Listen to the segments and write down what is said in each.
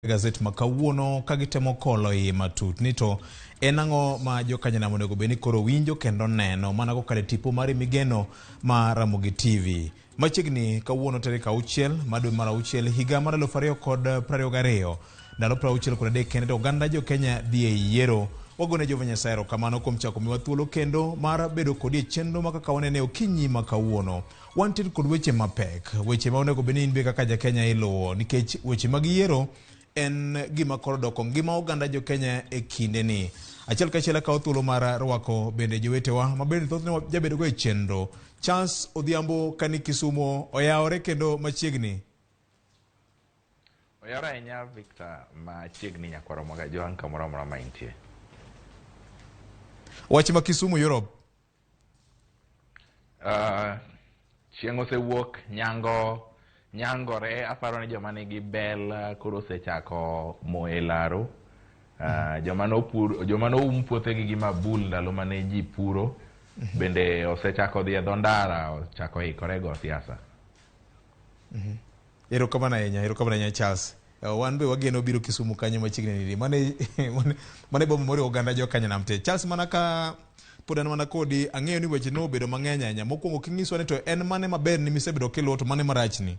Gazet ma kawuono ka gitemo kolo iye matut ni to en ang'o ma jokanyanam onego bed ni koro winjo kendo neno mana kokalo e tipo mari migeno ma Ramogi TV. Machiegni kawuono tarik 6 mar dwe mar 6 higa mar 2022, ndalo 63 kende to oganda jo Kenya dhi e yiero. Wagone Jehova Nyasaye erokamano kuom chako miwa thuolo kendo mar bedo kodi e chenro ma kaka wanene okinyi ma kawuono. Wantie kod weche mapek, weche ma onego bed ni in be kaka ja Kenya iluwo nikech weche mag yiero en gima koro doko ngima oganda jo Kenya e kinde ni. Achiel kachiel akawo thuolo mar rwako bende jowetewa ma bende thothne jabedo go e chenro. Charles Odhiambo kani Kisumo oyawore kendo machiegni. Oyawore ahinya Victor, machiegni nyakwaro maga Joang' kamoro amora ma intie. Wach ma Kisumu Europe. Chieng' osewuok, nyango nyangore, aparo ni joma nigi bel koro osechako moyo e laro. Joma nopur, joma noum puothegi gi mabul ndalo mane ji puro bende osechako dhi e dho ndara, ochako ikore go siasa. Erokamano ahinya, erokamano ahinya Charles. Wan be wageno biro Kisumu kanyo machiegni nidi. Mane mane boma moriwo oganda jo Kenya te. Charles, mana ka pod an mana kodi, ang'eyo ni weche nobedo mang'eny ahinya. Mokwongo kinyiswa ni to en mane maber ni misebedo kiluwo to mane marachni?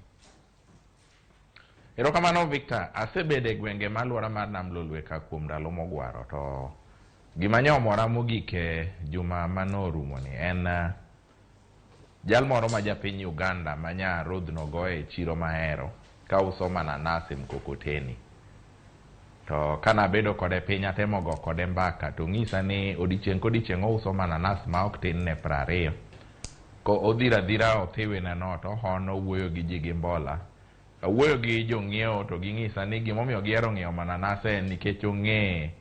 Erokamano Victor, asebedo e gwenge ma alwora mar Nam Lolwe ka kuom ndalo mogwaro to gima ne omora mogik e juma manorumoni en jal moro ma japiny Uganda ma nya rodhno goye e chiro mahero ka uso mananas e mkokoteni. To kanabedo kode piny atemo go kode mbaka to ong'isa ni odiochieng' kodiochieng' ouso mananas ma ok tin ne 20. Ko odhiro adhira othiwine no to ohono owuoyo gi ji gi mbola. Awuoyo gi jong'iewo to ging'isa ni gimomiyo gihero ng'iewo mananas en nikech ong'e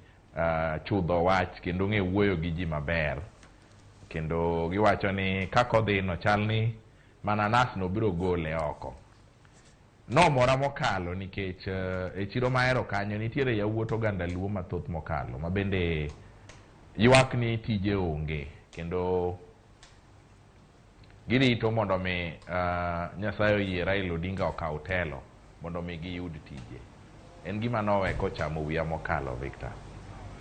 chudho wach kendo ong'e wuoyo gi ji maber. Kendo giwacho ni kaka odhi no chal ni mananas no biro gole oko. Nomora mokalo nikech e chiro mahero kanyo nitiere yawuot oganda Luo mathoth mokalo ma bende ywak ni tije onge kendo girito mondo mi Nyasaye oyie Raila Odinga okaw telo mondo mi giyud tije. En gima nowe kochamo wiya mokalo Victor.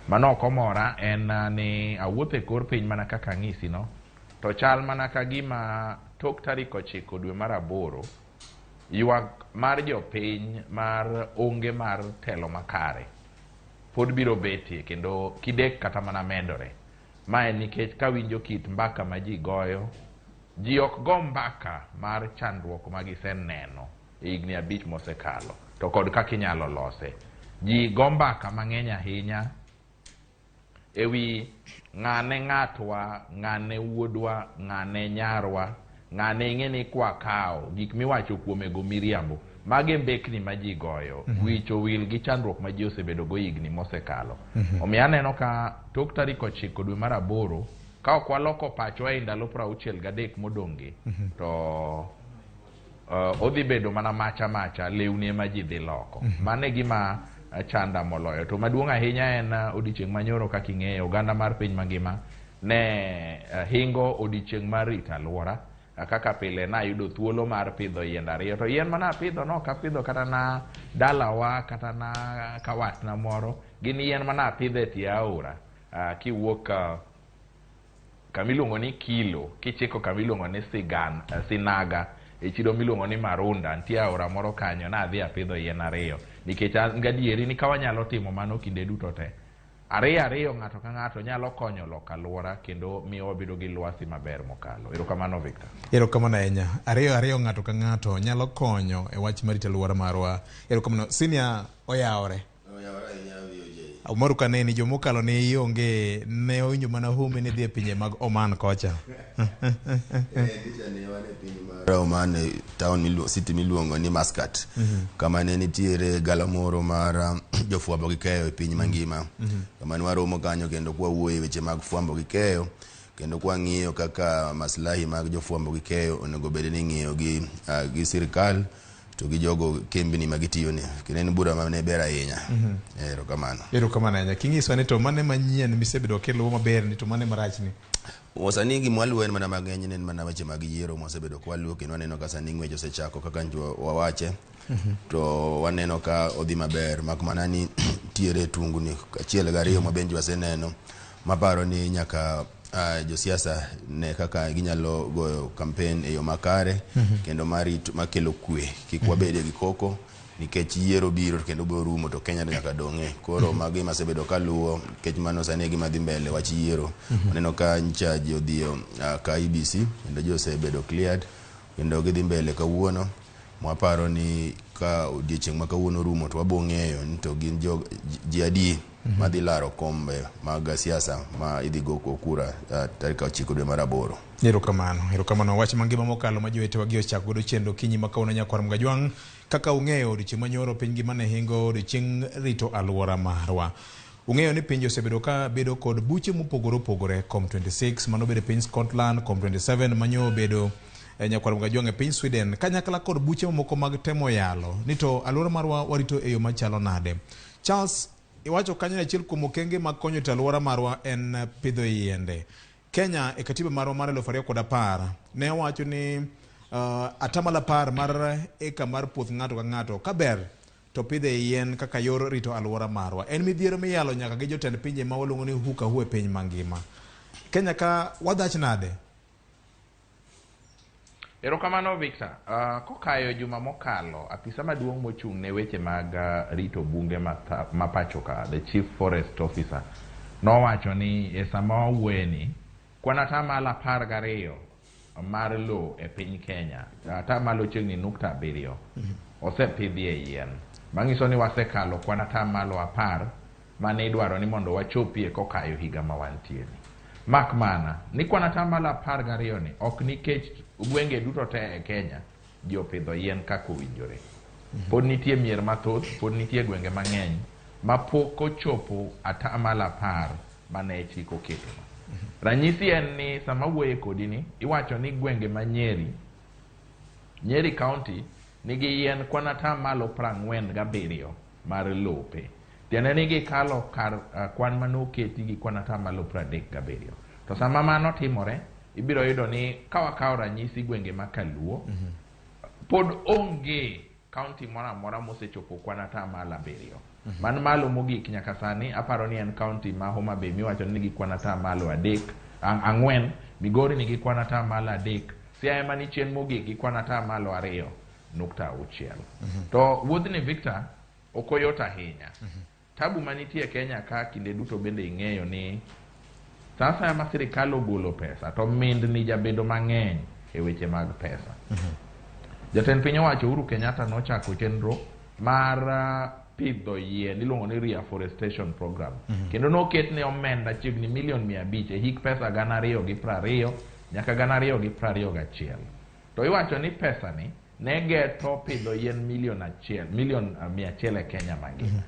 Mano ok omora en ni awuotho e kor piny mana kaka ang'isi no to chal mana ka gima tok tarik 9 dwe mar 8 ywak mar jopiny mar onge mar telo makare pod biro betie kendo kidek kata mana medore. Ma en nikech kawinjo kit mbaka ma ji goyo, ji ok go mbaka mar chandruok ma giseneno e higni 5 mosekalo to kod kaka inyalo lose. Ji go mbaka mang'eny ahinya ewi ng'ane ng'atwa, ng'ane wuodwa, ng'ane nyarwa, ng'ane ing'e ni kwa kawo gik miwacho kuome go miriambo. Mage mbekni ma ji goyo, wich owil gi chandruok ma ji osebedo go higni mosekalo. Omiyo aneno ka tok tarik 9 dwe mar 8 ka ok waloko pachwa e ndalo 63 modong' gi to odhi bedo mana macha macha, lewni ema ji dhi loko. Mano e gima chanda moloyo. To maduong' ahinya en odiochieng' manyoro kaka ing'eyo oganda mar piny mangima ne hingo odiochieng' mar rito alwora. Kaka pile nayudo thuolo mar pidho yiende 2 to yien mana apidho no ok apidho kata na dalawa kata na kawatna moro, gin yien mana apidho e tie aora. Kiwuok kamiluongo ni Kilo kichiko kamiluongo ni Sinaga e chiro miluongo ni Marunda nitie aora moro kanyo nadhi apidho yien 2 nikech an gadieri ni ka wanyalo timo mano kinde duto te 2 2 ng'ato ka ng'ato nyalo konyo loko alwora kendo miyo wabedo gi lwasi maber mokalo. Erokamano Victor. Erokamano ahinya. 2 2 ng'ato ka ng'ato nyalo konyo e wach mar rito alwora marwa. Erokamano. Senior oyawore. Oyawore ahinya VOJ. Umaru kaneni jomokalo ne ionge ne owinjo mana humbe ni dhi e pinje mag Oman kocha. Picha ne wan e piny mar Oman e town city miluongo ni Muscat. Kama ne nitiere galamoro mar jofwambo gi keyo e piny mangima. Kama ne waromo kanyo kendo kwa wuoyo e weche mag fwambo gi keyo kendo kwa ng'iyo kaka maslahi mag jofwambo gi keyo onego bed ni ing'iyo gi sirikal to gi jogo kembni ma gitiyone. Kendo en bura mane ber ahinya. Erokamano. Erokamano ahinya. King'iswa ni to mane manyien misebedo kiluwo maber ni to mane marach ni? Sani gima waluwo en mana mang'eny en mana weche mag yiero mwasebedo kwaluwo kendo waneno ka sani ng'wech osechako kaka njo wawache. To waneno ka odhi maber, mak mana ni nitiere tungni achiel gariyo ma benji waseneno maparo ni nyaka josiasa ne kaka ginyalo goyo campaign e yo makare kendo marit makelo kwe, kik wabede gi koko nikech yiero biro kendo biro rumo to Kenya to nyaka dong'e. Koro magi masebedo kaluwo nikech mano sani e gima dhi mbele wach yiero. Waneno ka ncha ji odhi ka IEBC kendo ji osebedo cleared kendo gidhi mbele kawuono. Mwaparo ni ka odiochieng' ma kawuono rumo to wabo ng'eyo ni to gin jo ji adi madhi laro kombe mag siasa ma idhi go kura tarik 9 dwe mar 8. Erokamano, erokamano. Wach mangima mokalo ma jowetewa gi ochako godo chenro kinyi ma kawuono nyakwar Mgajwang'. Kaka ung'eyo odiochieng' manyoro piny ngima ne hingo odiochieng' rito alwora marwa. Ung'eyo ni pinje osebedo ka bedo kod buche mopogore opogore. COP26 mano bedo e piny Scotland, COP27 manyo obedo nyakwar Mgajwang' e piny Sweden, kanyakla kod buche mamoko mag temo yalo ni to alwora marwa warito e yo machalo nade. Charles, iwacho kanyo ni achiel kuom okenge mag konyo rito alwora marwa en pidho yiende. Kenya e katiba marwa mar 2010 ne owacho ni 10% mar eka mar puoth ng'ato ka ng'ato kaber to pidhe yien kaka yor rito alwora marwa. En midhiero miyalo nyaka gi jotend pinje ma waluongo ni WHO ka WHO e piny mangima. Kenya ka wadhach nade? Erokamano Victor. Kokayo juma mokalo, apisa maduong' mochung' ne weche mag rito bunge ma pacho ka, the chief forest officer, nowacho ni e sama wawuoye ni, kwan 12% mar lo e piny Kenya, atamalo chiegni 0.7, osepidhie yien. Manyiso ni wasekalo kwan 10% mane idwaro ni mondo wachopie kokayo higa ma wantie ni. Mak mana ni kwan 12% ni ok nikech gwenge duto te e Kenya ji opidho yien kaka owinjore. Pod nitie mier mathoth, pod nitie gwenge mang'eny ma pok ochopo 10% mane chik oketo. Ranyisi en ni sama wuoye kodi ni iwacho ni gwenge ma Nyeri, Nyeri County nigi yien kwan 47% mar lope. Tiende ni gikalo kar kwan manoketi gi kwan 37%. To sama mano timore, ibiro yudo ni ka wakawo ranyisi gwenge ma Kaluo, pod onge county moro amora mosechopo kwan 7%. Man malo mogik nyaka sani aparo ni en county ma Homa Bay miwacho ni nigi kwan 3%, 4, Migori nigi kwan 3%, Siaya mani chien mogik gi kwan 2.6%. To wuodhni Victor ok oyot ahinya. Tabu manitie Kenya ka kinde duto bende ing'eyo ni sa asaya ma sirikal ogolo pesa to mindni jabedo mang'eny e weche mag pesa. Jatend piny owacho Uhuru Kenyatta nochako chenro mar pidho yien iluongo ni reforestation program. Kendo noketne omenda chiegni milion 500 e hik pesa 2020 nyaka 2021. To iwacho ni pesa ni ne geto pidho yien milion 100 e Kenya mangima.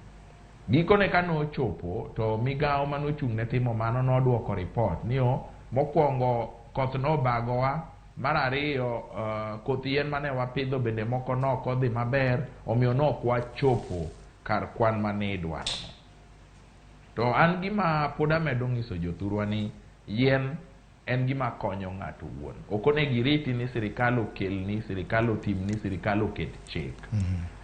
Gikone ka nochopo to migawo manochung' ne timo mano noduoko report ni mokwongo koth nobagowa, mar ariyo koth yien mane wapidho bende moko nok odhi maber, omiyo nok wachopo kar kwan mane idwaro. To an gima pod amedo nyiso jothurwa ni yien en gima konyo ng'ato wuon. Ok onego iriti ni sirikal okelni, sirikal otimni, sirikal oket chik.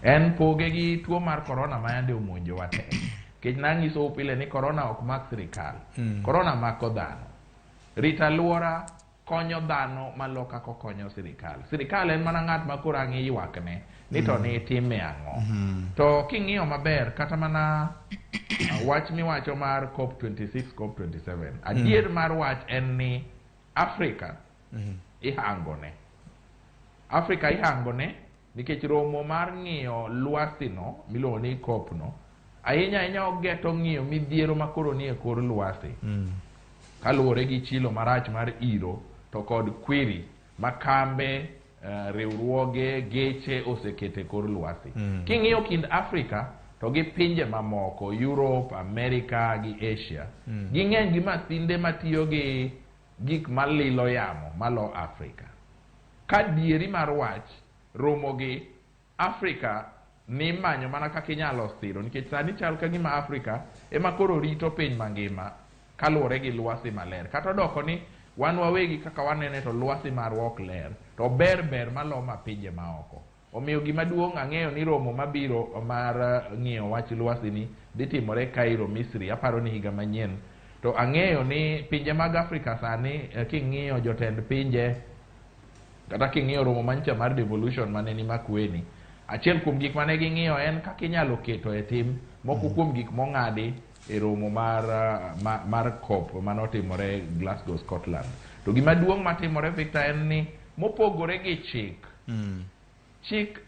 En poge gi tuo mar korona ma yande omonjowa te. Nikech nanyisou pile ni korona ok mak sirikal. Korona mako dhano. Rito alwora konyo dhano malo kaka okonyo sirikal. Sirikal en mana ng'at ma koro ang' iywakne ni to ni itime ang'o. To king'iyo maber kata mana wach miwacho mar COP26, COP27, adier mar wach en ni Afrika ihangone. Afrika ihangone nikech romo mar ng'iyo lwasi no miluongo ni COP no ahinya ahinya ogeto ng'iyo midhiero makoro nie kor lwasi. Kaluwore gi chilo marach mar iro to kod kwiri ma kambe, riwruoge, geche osekete kor lwasi. King'iyo kind Afrika to gi pinje mamoko, Europe, America gi Asia, ging'eny gi masinde matiyo gi gik malilo yamo malo Afrika. Ka dieri mar wach romo gi Afrika ni manyo mana kaka inyalo siro, nikech sani chal ka gima Afrika ema koro rito piny mangima kaluwore gi lwasi maler. Kata odoko ni wan wawegi kaka wanene to lwasi marwa ok ler, to ber ber malo ma pinje maoko. Omiyo gima duong' ang'eyo ni romo mabiro mar ng'iyo wach lwasi ni dhi timore Cairo, Misri, aparo ni higa manyien. To ang'eyo ni pinje mag Afrika sani king'iyo jotend pinje kata king'iyo romo manyicha mar devolution mane ni Makueni, achiel kuom gik mane ging'iyo en kaka inyalo keto e tim moko kuom gik mong'adi e romo mar COP manotimore Glasgow, Scotland. To gima duong' matimore, Victor, en ni mopogore gi chik, chik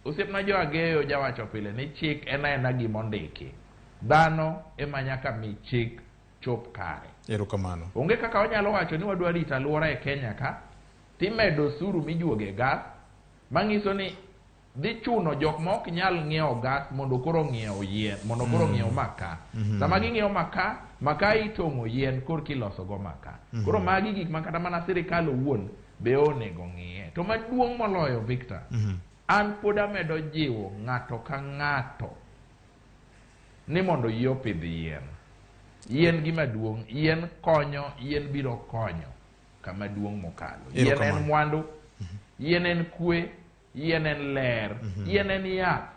osiepna jo Ageyo jawacho pile ni chik en aena gima ondiki. Dhano ema nyaka mi chik chop kare. Erokamano. Onge kaka wanyalo wacho ni wadwa rito alwora e Kenya ka, timedo osuru mijuoge gas, manyiso ni dhi chuno jok ma ok nyal ng'iewo gas mondo koro ng'iew yien, mondo koro ng'iew makaa. Sama ging'iewo makaa, makaa itong'o yien korka iloso go makaa. Koro magi gik ma kata mana sirikal owuon be onego ng'iye. To maduong' moloyo, Victor, an pod amedo jiwo ng'ato ka ng'ato ni mondo yie opidh yien. Yien gima duong', yien konyo, yien biro konyo kama duong' mokalo. Yien en mwandu, yien en kwe, yien en ler, yien en yath.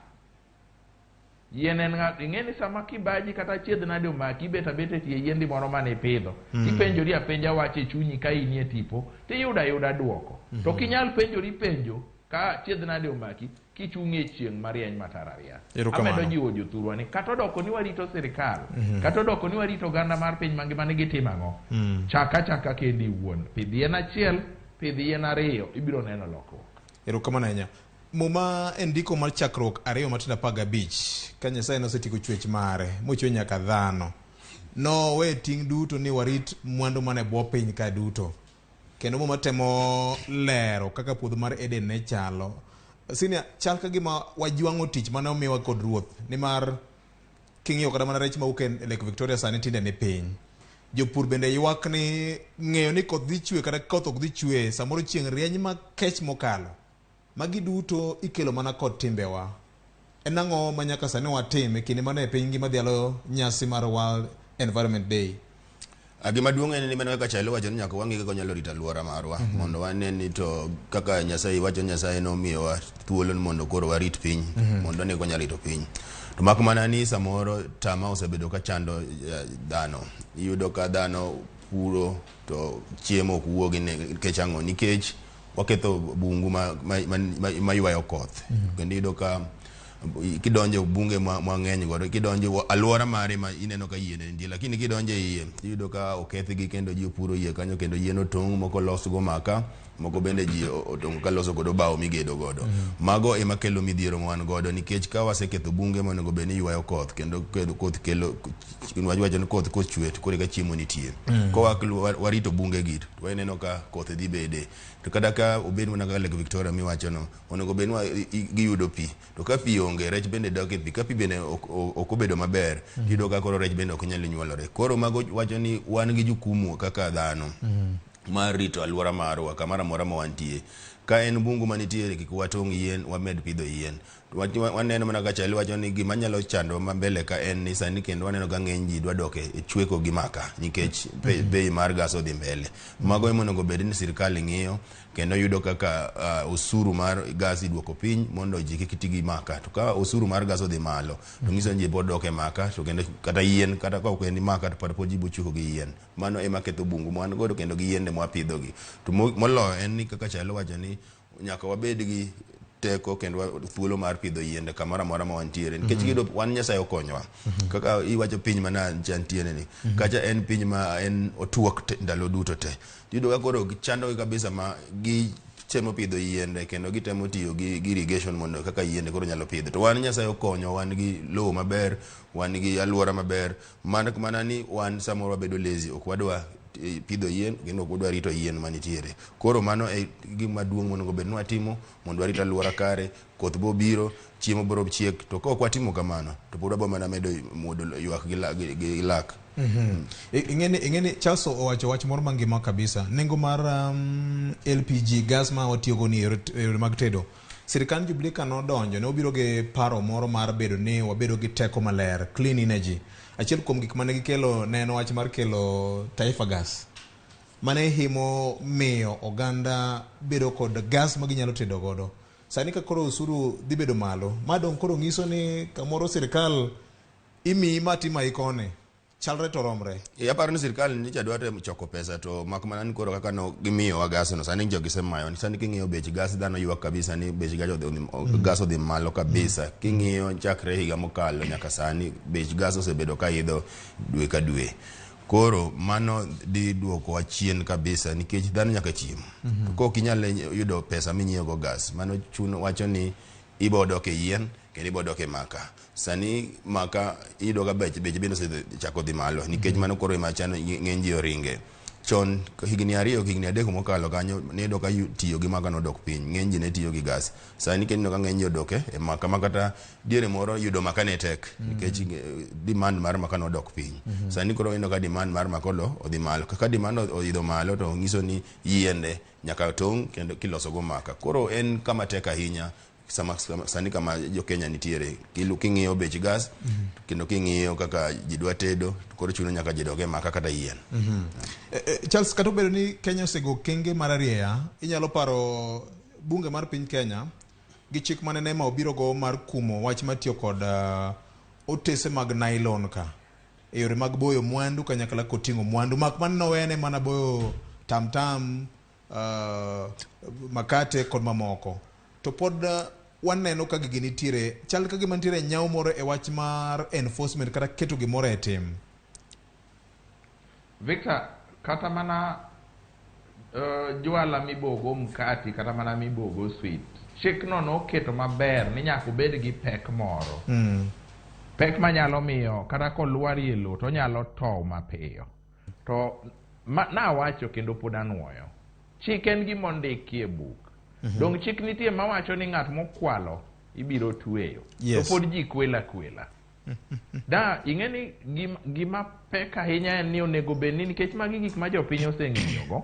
Yien en ng'ato, ing'e ni sama kibaji kata chiedh nade omaki, ibet abeta e tie yiendi moro mane ipidho. Tipenjori apenja wach e chunyi ka inie tipo, tiyudo ayuda duoko. To kinyal penjori penjo ka chiedh nade omaki, kichung' e chieng' marieny matar ariya. Amedo jiwo jothurwa ni kata odoko ni warito sirikal, kata odoko ni warito oganda mar piny mangima ni gitimo ang'o, chaka chaka kendi iwuon. Pidh yien achiel, pidh yien ariyo, ibiro neno lokruok. Erokamano ahinya. Muma en ndiko mar chakruok 2 matindo 15, ka Nyasaye nosetieko chwech mare, mochwe nyaka dhano. Nowe ting' duto ni warit mwandu mane bwo piny ka duto. Kendo Muma temo lero kaka puodho mar Eden ne chalo. Senior, chal ka gima wajwang'o tich mane omiwa kod Ruoth, nimar king'iyo kata mana rech mawuok e Lake Victoria sani tinde ni piny. Jopur bende ywak ni ng'eyo ni koth dhi chwe kata koth ok dhi chwe, samoro chieng' rieny makech mokalo. Magi duto ikelo mana kod timbewa. En ang'o ma nyaka sani watim e kinde mane piny ngima dhialo nyasi mar World Environment Day? Gima duong' en ni mana kaka Chailo wacho ni nyaka wang'i kaka wanyalo rito alwora marwa mondo wane ni to kaka Nyasaye wacho, Nyasaye nomiyowa thuolo ni mondo koro warit piny mondo wane kaka wanyalo rito piny. To mak mana ni samoro tama osebedo ka chando dhano. Iyudo ka dhano puro to chiemo ok wuogi nikech ang'o? Nikech waketho bungu ma ywayo koth. Kendo iyudo ka kidonjo bunge mang'eny godo, kidonjo alwora mare ma ineno ka yiende nitie, lakini kidonjo e iye iyudo ka okethgi kendo ji opuro iye kanyo, kendo yien otong' moko los go maka, moko bende ji otong' kaloso godo bao migedo godo. Mago ema kelo midhiero ma wan godo, nikech ka waseketho bunge monego bed ni ywayo koth, kendo koth kelo wacho ni koth kochwe to koro eka chiemo nitie. Ka warito bunge gi to waneno ka koth dhi bede. To kata ka obed mana kaka Lake Victoria miwacho no, onego bed ni giyudo pi. To ka pi onge, rech bende dak e pi. Ka pi bende ok obedo maber, tiyudo ka koro rech bende ok nyal nyuolore. Koro mago wacho ni wan gi jukumu kaka dhano mar rito alwora marwa kamoro amora ma wantie. Ka en bungu manitiere, kik watong' yien, wamed pidho yien. Waneno mana kaka Chailo wacho ni gima nyalo chando ma mbele ka en ni sani kendo waneno ka ng'eny ji dwa dok e chweko gi maka nikech bei mar gas odhi mbele. Mago ema onego bed ni sirikal ng'iyo kendo yudo kaka osuru mar gas iduoko piny mondo ji kik ti gi maka. To ka osuru mar gas odhi malo, to nyiso ni ji pod dok e maka, to kendo kata yien, kata ka ok en maka to pod ji biro chweko gi yien. Mano ema ketho bungu ma wan godo kendo gi yiende mwapidho gi. To moloyo en ni kaka Chailo wacho ni nyaka wabed gi teko kendo thuolo mar pidho yiende kamoro amora ma wantiere, nikech iyudo wan Nyasaye okonyowa. Kaka iwacho piny ma nantiere ni kacha en piny ma en otuok ndalo duto te. Iyudo ka koro chandogi kabisa ma gitemo pidho yiende kendo gitemo tiyo gi irrigation mondo kaka yiende koro nyalo pidho. To wan Nyasaye okonyo, wan gi lowo maber, wan gi alwora maber, mana ni wan samoro wabedo lazy, ok wadwa pidho yien kendo ok wadwa rito yien manitiere. Koro mano e gima duong' monego bed ni watimo mondo warit alwora kare, koth bo biro, chiemo biro chiek. To ka ok watimo kamano, to pod wabo mana medo muodo ywak gi lak. Ing'eni Charles owacho wach moro mangima kabisa. Nengo mar LPG gas ma watiyogo ni e yore mag tedo. Sirikand Jubilee ka nodonjo, ne obiro gi paro moro mar bedo ni wabedo gi teko maler, clean energy. Achiel kuom gik mane gikelo ne en wach mar kelo Taifa Gas. Mane himo miyo oganda bedo kod gas ma ginyalo tedo godo. Sani ka koro osuru dhi bedo malo, ma dong' koro nyiso ni kamoro sirikal imiyi ma timayi koni. Chalre to romre. E, aparo ni sirikal nyicha dwa temo choko pesa to mak mana ni koro kaka no gimiyowa gas no sani jogi osemayo sani king'iyo bech gas dhano ywak kabisa ni bech gas odhi, gas odhi malo kabisa. King'iyo chakre higa mokalo nyaka sani bech gas osebedo ka idho dwe ka dwe. Koro mano dhi duokowa chien kabisa nikech dhano nyaka chiem. To kok inyal yudo pesa minyiewo go gas, mano chuno wacho ni ibo dok e yien kendo ibo dok e maka. Sani maka iyudo ka bech bende osechako dhi malo nikech mano koro ema chano ng'eny ji oringe. Chon higni 2 higni 3 mokalo kanyo niyudo ka tiyo gi maka nodok piny, ng'eny ji ne tiyo gi gas. Sani kendo ineno ka ng'eny ji odok e maka ma kata diere moro yudo maka ne tek nikech demand mar maka nodok piny. Sani koro ineno ka demand mar maka odhi malo. Kaka demand oidho malo to nyiso ni yiende nyaka tong' kendo kiloso go maka. Koro en kama tek ahinya sama, sani kama jo Kenya nitiere. King'iyo bech gas kendo king'iyo kaka ji dwa tedo, koro chuno nyaka ji dog e maka kata yien. Charles, kata obedo ni Kenya osego okenge mar arieya, inyalo paro bunge mar piny Kenya gi chik mane NEMA obiro go mar kumo wach matiyo kod otese mag nylon ka e yore mag boyo mwandu kanyakla koting'o mwandu mak mana nowene mana boyo tamtam, makate kod mamoko. To pod waneno ka gigi nitiere, chal ka gima nitiere nyawo moro e wach mar enforcement kata keto gimoro e tim. Victor, kata mana jwala mibogo mkati kata mana mibogo sweet, chikno noketo maber ni nyaka obed gi pek moro. Pek manyalo miyo kata kolwarie lowo to onyalo tow mapiyo. To nawacho kendo pod anuoyo. Chik en gima ondiki e buk. Dong' chik nitie mawacho ni ng'at mokwalo ibiro tweyo. To pod ji kwela kwela. Da ing'e ni gima pek ahinya en ni onego bed ni nikech magi gik ma jopiny oseng'iyogo.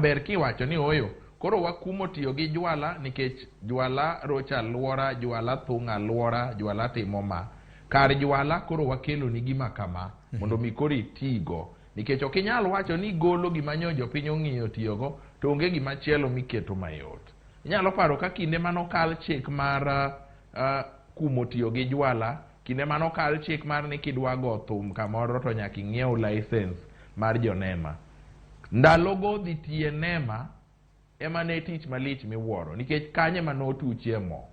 Ber kiwacho ni oyo, koro wakumo tiyo gi jwala nikech jwala rocho alwora, jwala thung'o alwora, jwala timo ma. Kar jwala koro wakelo ni gima kama mondo mi koro itigo. Nikech ok inyal wacho ni golo gima nyo jopiny ong'iyo tiyogo to onge gima chielo miketo mayot. Inyalo paro ka kinde manokal chik mar kumo tiyo gi jwala, kinde manokal chik mar ni kidwa go thum kamoro to nyaka ing'iew license mar jonema. Ndalogo dhi tiye NEMA ema ne tich malich miwuoro nikech kanye ma notuchie mo.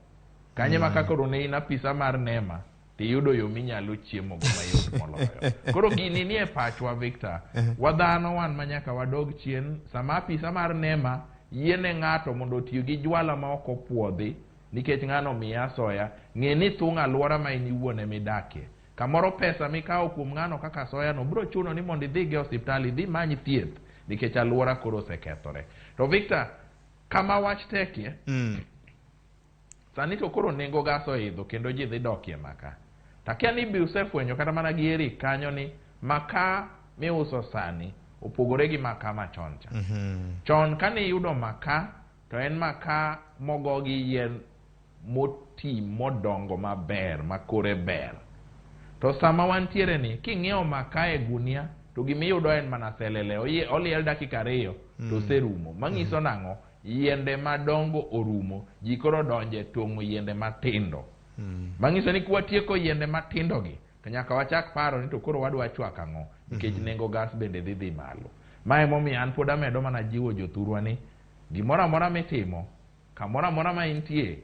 Kanye ma kaka ne in apisa mar NEMA tiyudo yo minyalo chiemo go mayot moloyo. Koro gini nie pachwa Victor. Wadhano wan ma nyaka wadog chien sama apisa mar NEMA yiene ng'ato mondo otiyo gi jwala ma ok opuodhi nikech ng'ano miye asoya, ng'e ni thung'o alwora ma in iwuon emidakie. Kamoro pesa mikawo kuom ng'ano kaka asoya no biro chuno ni mondo idhi go e osiptal idhi many thieth nikech alwora koro osekethore. To Victor, kama wach tekie, sani to koro nengo gas oidho kendo ji dhi dokie maka. Takia ni bi usefwenyo kata mana gi Eric kanyo ni maka miuso sani opogore gi maka machon cha. Chon kane iyudo maka to en maka mogo gi yien moti modongo maber ma kore ber. To sama wantiere ni king'iewo maka e gunia to gimiyudo en mana selele, oliel dakika 2 to oserumo. Manyiso nang'o? Yiende madongo orumo, ji koro donje tong'o yiende matindo. Manyiso ni kwatieko yiende matindo gi to nyaka wachak paro ni to koro wadwa chwako ang'o nikech nengo gas bende dhi dhi malo. Ma emomiyo an pod amedo mana jiwo jothurwa ni gimoro amora mitimo, kamoro amora ma intie,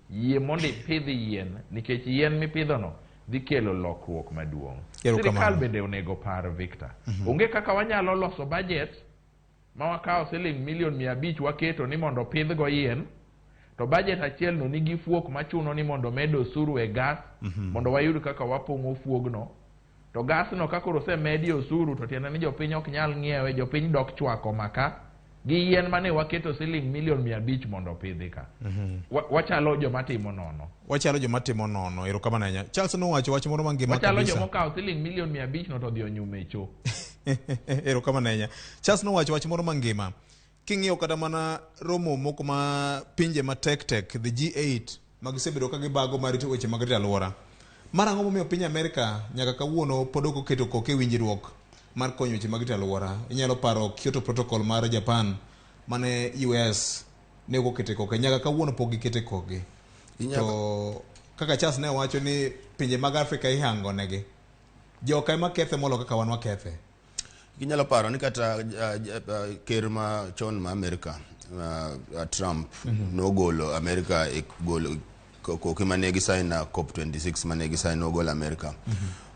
yie mondo ipidh yien nikech yien mipidhono dhi kelo lokruok maduong'. Sirikal bende onego par Victor. Onge kaka wanyalo loso budget ma wakawo siling milion 500 waketo ni mondo pidhgo yien, to budget achiel no nigi fuok machuno ni mondo med osuru e gas mondo wayud kaka wapong'o fuogno. To gas no ka koro osemedie osuru to tiende ni jopiny ok nyal ng'iewe, jopiny dok chwako maka gi yien mane waketo siling milion 500 mondo opidhi ka. Wachalo joma timo nono. Wachalo joma timo nono, erokamano ahinya. Charles nowacho wach moro mangima kabisa. Wachalo joma okawo siling milion 500 no to odhi onyume cho. Erokamano ahinya. Charles nowacho wach moro mangima. King'iyo kata mana romo moko ma pinje matek tek, the G8, magisebedo ka gibago mar rito weche mag rito alwora. Mar ang'o momiyo piny Amerika nyaka kawuono pod ok oketo koke e winjruok mar konyo weche mag rito alwora? Inyalo paro Kyoto Protocol mar Japan mane US Ne ok okete koke. Nyaka kawuono pok gikete kokgi. To kaka Charles ne wacho ni pinje mag Afrika ihango negi. Joka ema kethe molo kaka wan wakethe. Ginyalo paro ni kata ker ma chon ma Amerika Trump nogolo Amerika e golo koke mane gisign na COP26 mane gisign nogolo Amerika.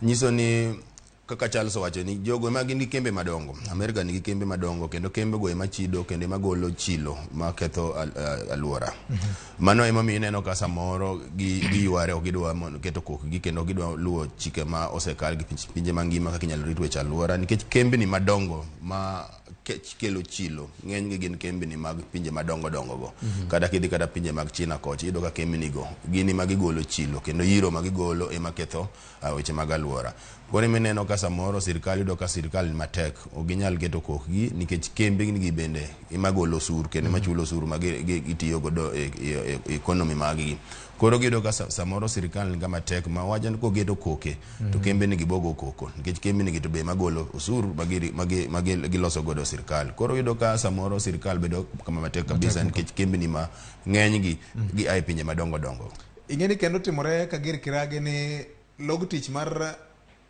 Nyiso ni kaka Charles owacho ni jogo ema gin gi kembe madongo. Amerika nigi kembe madongo kendo kembe go ema chido kendo ema golo chilo maketho alwora. Mano emomiyo ineno ka samoro giyware ok gidwa mondo keto kokgi kendo ok gidwa luwo chike ma osekal gi pinje mangima kaka inyalo rit weche alwora nikech kembni madongo ma kelo chilo ng'enygi gin kembni mag pinje madongo dongo go. Kata kidhi kata pinje mag China kocha iyudo ka kembni go gin ema gigolo chilo kendo yiro ma gigolo ema ketho weche mag alwora. Koro ema ineno ka samoro sirkal yudo ka sirkal ni matek ok ginyal keto kokgi nikech kembni gi bende ema golo osuru kendo ema chulo osuru ma gitiyo godo e economy mag gi. Koro giyudo ka samoro sirkal ni kama tek ma wacho ni kogeto koke to kembni gi bogo koko nikech kembni gi to be ema golo osuru ma giloso godo sirkal. Koro iyudo ka samoro sirkal bedo kama matek kabisa nikech kembni ma ng'eny gi gi a e pinje madongo dongo. Ing'e ni kendo timore ka gir kiragi ni log tich mar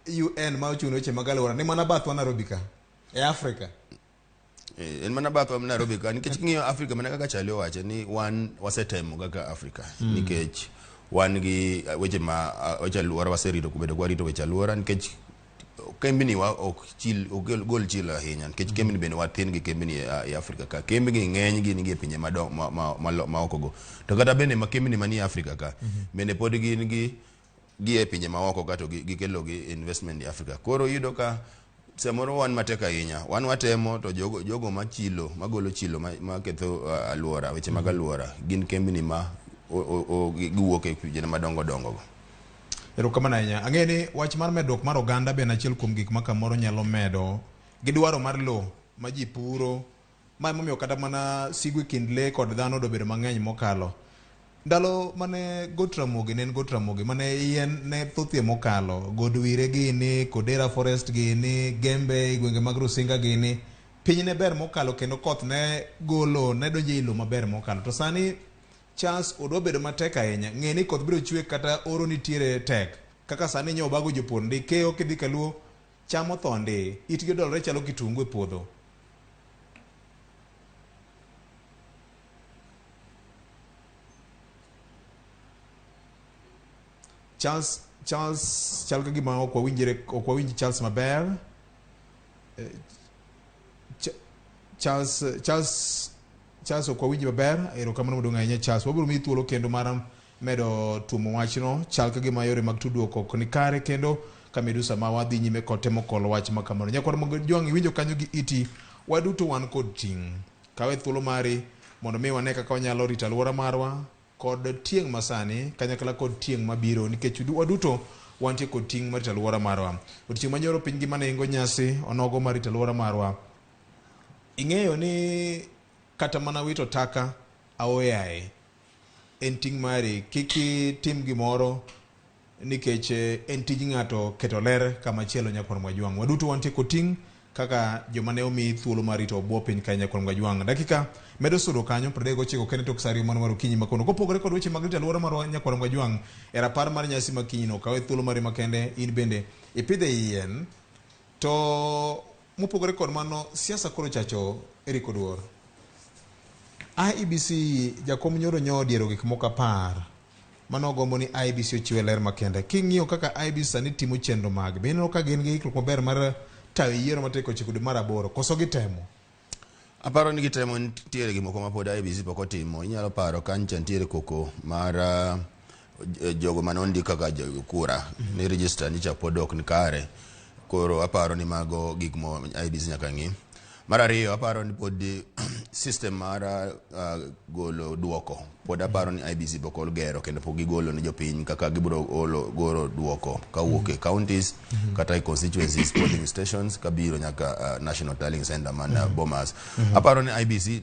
UN ma ochung' ne weche mag alwora ni mana bathwa Nairobi ka e Afrika. En mana bathwa Nairobi ka nikech king'iyo Afrika mana kaka Charlie owacho ni wan wasetemo kaka Afrika nikech wan gi weche ma weche alwora waserito bedo kwarito weche alwora nikech kembni wa ok chil ok gol chilo ahinya nikech kembni bende wathin gi kembni e Afrika ka. Kembni ng'eny gi nigi e pinje madongo ma oko go. To kata bende ma kembni manie Afrika ka bende pod gin gi e pinje maoko ka to gikelo gi investment e Afrika. Koro iyudo ka samoro wan matek ahinya. Wan watemo to jogo machilo magolo chilo maketho alwora weche mag alwora gin kembni ma giwuok e pinje madongo dongo go. Erokamano ahinya. Ang'eyo ni wach mar medruok mar oganda be en achiel kuom gik ma kamoro nyalo medo gi dwaro mar lowo ma ji puro. Ma emomiyo kata mana sigu e kind lee kod dhano obedo mang'eny mokalo. Ndalo mane Got Ramogi ne en Got Ramogi mane yien ne thothie mokalo. God Wire gini, Kodera Forest gini, Gembe e gwenge mag Rusinga gini. Piny ne ber mokalo kendo koth ne golo, ne donjo ei lowo maber mokalo. To sani Charles odwa bedo matek ahinya. Ng'e ni koth biro chwe kata oro nitiere tek. Kaka sani nyo obago jopur ndi keyo kidhi kaluo cham otho ndi. Itgi odolore chalo kitungu e puodho. Charles chal ka gima ok wawinjre ok wawinj Charles maber. Charles ok wawinj maber. Erokamano maduong' ahinya Charles. Wabiro miyi thuolo kendo mar medo tuomo wachno. Chal ka gima yore mag tudruok ok ni kare kendo kamedu sama wadhi nyime kod temo kolo wach ma kamano. Nyakwar Mojwang' iwinjo kanyo gi iti, waduto wan kod ting'. Kawe thuolo mari mondo mi wane kaka wanyalo rito alwora marwa kod tieng' masani kanyakla kod tieng' mabiro nikech waduto wantie kod ting' mar rito alwora marwa. Odiochieng' manyoro piny ngima ne ingo nyasi onogo mar rito alwora marwa. Ing'eyo ni kata mana wito taka aoyaye en ting' mari, kik itim gimoro nikech en tij ng'ato keto ler kama chielo nyakwar Mwajwang'. Waduto wantie kod ting' kaka joma ne omi thuolo mar rito bwo piny kae nyakwar Mwajwang'. Dakika medo sudo kanyo 39 kende tok sa ariyo mano mar okinyi makono. Kopogore kod weche mag rito alwora marwa nyakwar Mwajwang' e rapar mar nyasi ma kiny no, kawe thuolo mari makende in bende ipidhe yien. To mopogore kod mano, siasa koro chacho Eric Oduor. IEBC jakom nyoro nyo odiero gik moko 10 mano gombo ni IEBC ochiwe ler makende. King'iyo kaka IEBC sani timo chenro mag, be ineno ka gin gi ikruok maber mar tayo yiero ma tarik 9 dwe mar 8 koso gitemo? Aparo ni gitemo, nitiere gimoko ma pod IEBC pok otimo. Inyalo paro ka ncha nitiere koko mar jogo mane ondik kaka kura ni register nyicha pod ok ni kare. Koro aparo ni mago gik ma IEBC nyaka ng'i. Mar ariyo aparo ni pod system mar golo duoko pod aparo ni IEBC pok ogero kendo pok gigolo ne jopiny kaka gibiro goro duoko kawuok e counties kata e constituencies polling stations kabiro nyaka National Tallying Center man Bomas. Aparo ni IEBC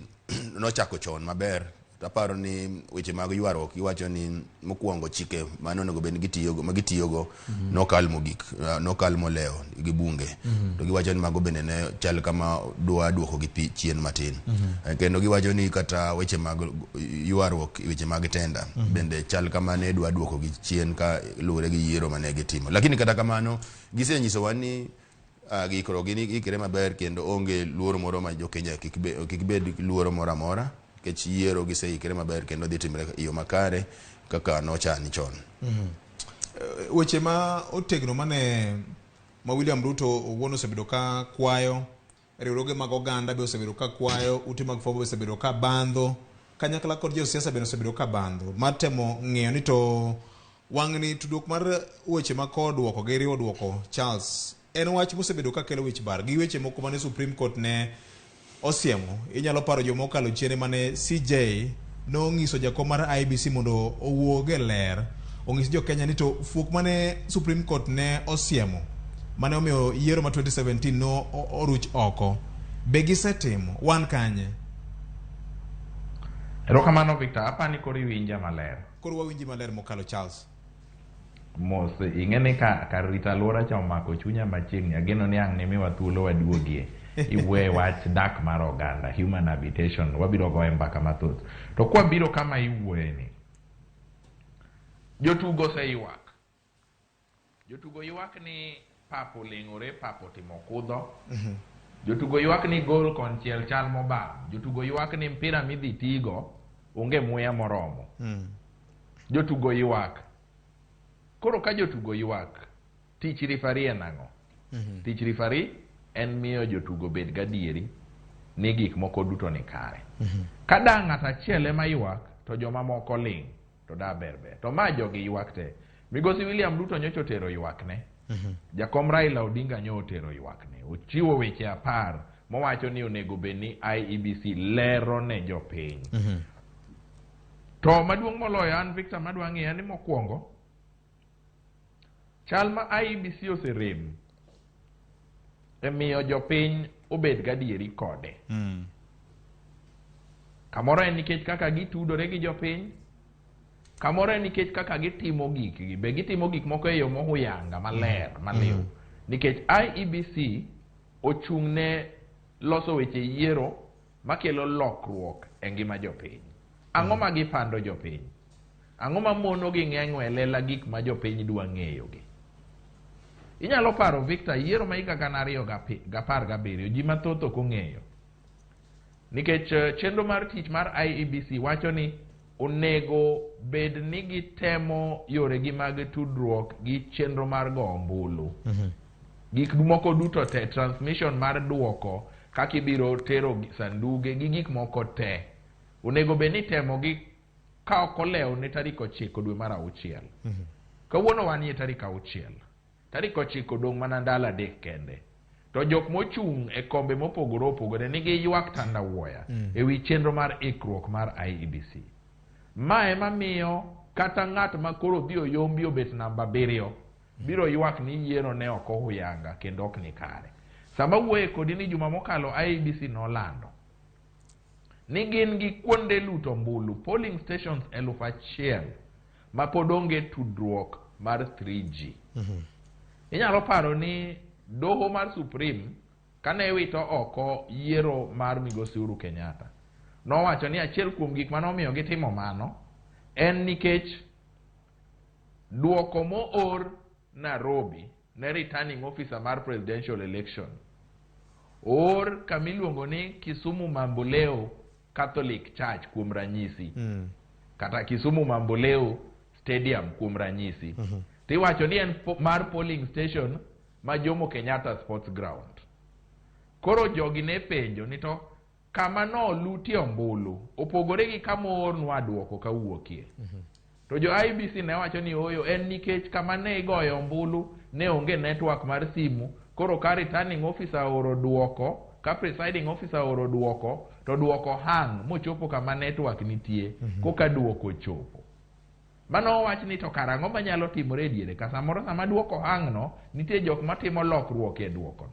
nochako chon maber. To aparo ni weche mag ywaruok iwacho ni mokwongo chike mane onego bed ni gitiyogo ma gitiyogo nokal mogik, nokal molewo gi bunge. To giwacho ni mago bende ne chal kama dwa duoko gi pi chien matin. Kendo giwacho ni kata weche mag ywaruok, weche mag tenda bende chal kama ne dwa duoko gi chien ka luwore gi yiero mane gitimo. Lakini kata kamano gisenyisowa ni giikruok gin giikre maber kendo onge luoro moro ma jo Kenya kik bed luoro moro amora nikech yiero giseikre maber kendo dhi timre e yo makare kaka nochani chon. Weche ma otegno mane ma William Ruto owuon osebedo ka kwayo, riwruoge mag oganda be osebedo ka kwayo, ute mag fwambo be osebedo ka bandho, kanyakla kod josiasa bende osebedo ka bandho mar temo ng'iyo ni to wang'ni tudruok mar weche ma kowo duoko gi riwo duoko Charles en wach mosebedo ka kelo wich bar gi weche moko mane Supreme Court ne osiemo. Inyalo paro joma okalo chien mane CJ nong'iso jakom mar IEBC mondo owuog e ler ong'is jo Kenya ni to fuok mane Supreme Court ne osiemo mane omiyo yiero ma 2017 no oruch oko be gisetimo wan kanye? Erokamano Victor, apani koro iwinja maler. Koro wawinji maler mokalo Charles. Mos, ing'e ni ka kar rito alwora cha omako chunya machiegni, ageno ni ang' nimiwa thuolo waduogie iwuoye wach dak mar oganda, human habitation, wabiro goye mbaka mathoth. To kwabiro kama iwuoye ni, jotugo oseywak. Jotugo ywak ni pap oleng'ore, pap otimo kudho. Jotugo ywak ni gol konchiel chal mobam. Jotugo ywak ni mpira midhi tigo onge muya moromo. Jotugo ywak. Koro ka jotugo ywak, tich referee en ang'o? Tich referee en miyo jotugo bed gadieri ni gik moko duto ni kare. Ka da ng'at achiel ema ywak, to joma moko ling', to da ber ber. To ma jogi ywak te. Migosi William Ruto nyocha otero ywakne. Jakom Raila Odinga nyo otero ywakne. Ochiwo weche 10 mowacho ni onego bed ni IEBC lero ne jopiny. To maduong' moloyo an Victor madwa ng'iya ni mokwongo, chal ma IEBC oserem e miyo jopiny obed gadieri kode. Kamoro en nikech kaka gitudore gi jopiny, kamoro en nikech kaka gitimo gikgi, be gitimo gik moko e yo mohuyanga maler maliw. Nikech IEBC ochung' ne loso weche yiero makelo lokruok e ngima jopiny. Ang'o ma gipando jopiny? Ang'o ma mono gi ng'eng'o e lela gik ma jopiny dwa ng'eyogi? Inyalo paro Victor, yiero ma higa 2017, ji mathoth ok ong'eyo. Nikech chenro mar tich mar IEBC wacho ni onego bed ni gitemo yoregi mag tudruok gi chenro mar go ombulu. Gik moko duto te, transmission mar duoko, kaka ibiro tero sanduge gi gik moko te. Onego bed ni temo gi ka ok olewo ne tarik 9 dwe mar 6. Kawuono wanie tarik 6. Tarik 9 dong' mana ndalo 3 kende. To jok mochung' e kombe mopogore opogore nigi ywak tandawuoya ewi chenro mar ikruok mar IEBC. Ma ema miyo kata ng'at ma koro dhi oyombi obet namba 7 biro ywak ni yiero ne ok ohuyanga kendo ok ni kare. Sama wuoye kodi ni juma mokalo IEBC nolando ni gin gi kuonde luto ombulu, polling stations 1000 ma pod onge tudruok mar 3G. Inyalo paro ni doho mar Supreme kane wito oko yiero mar Migosi Uhuru Kenyatta, nowacho ni achiel kuom gik manomiyo gitimo mano en nikech duoko moor Nairobi ne returning officer mar presidential election oor kamiluongo ni Kisumu Mamboleo Catholic Church kuom ranyisi, kata Kisumu Mamboleo Stadium kuom ranyisi. Tiwacho ni en mar polling station ma Jomo Kenyatta Sports Ground. Koro jogi ne penjo ni to kama no lutie ombulu opogore gi kama oornwa duoko kawuokie. To jo IEBC ne wacho ni ooyo, en nikech kama ne igoyo ombulu ne onge network mar simu, koro ka returning officer ooro duoko, ka presiding officer ooro duoko, to duoko hang mochopo kama network nitie, koka duoko chopo. Mano owach ni to karang'o manyalo timore e diere ka samoro sama duoko hang no, nitie jok matimo lokruok e duoko no.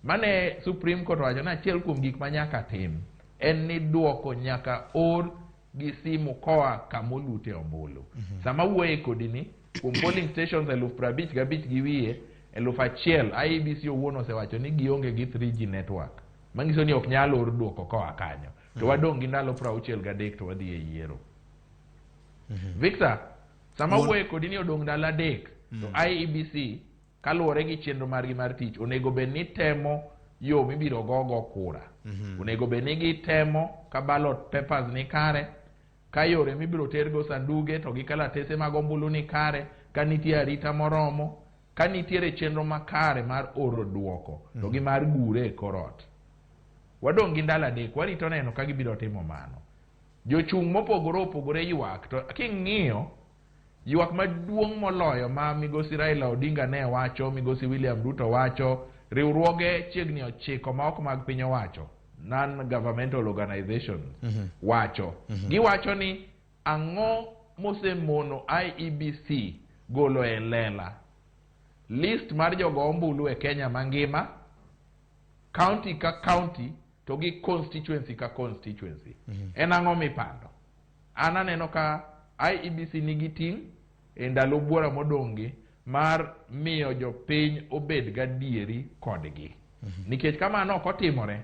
Mane Supreme Court owacho ni achiel kuom gik ma nyaka tim en ni duoko nyaka or gi simu koa kamolute ombulu. Sama wuoye kodi ni, kuom polling stations 55,000 gi wiye, 1000 IEBC owuon osewacho ni gionge gi 3G network. Manyiso ni ok nyal or duoko koa kanyo. To wadong' gi ndalo 63 to wadhi e yiero. Victor, sama wuoye kodi ni odong' ndalo 3 to IEBC kaluwore gi chenro margi mar tich onego bed ni temo yo mibiro gogo kura. Onego bed ni gitemo ka ballot papers ni kare, ka yore mibiro tergo sanduge to gi kalatese mag ombulu ni kare, ka nitie arita moromo, ka nitiere chenro makare mar oro duoko to gi mar gure e kor ot. Wadong' gi ndalo 3, warito neno ka gibiro timo mano. Jochung' mopogore opogore ywak, to king'iyo ywak maduong' moloyo ma migosi Raila Odinga ne wacho, migosi William Ruto wacho, riwruoge chiegni 9 ma ok mag piny owacho, non-governmental organizations wacho. Giwacho ni ang'o mosemono IEBC golo e lela list mar jogo ombulu e Kenya mangima, county ka county to gi constituency ka constituency. En ang'o mipando? An aneno ka IEBC nigi ting' e ndalo buora modong'gi mar miyo jopiny obed gadieri kodgi. Nikech kamano ok otimore,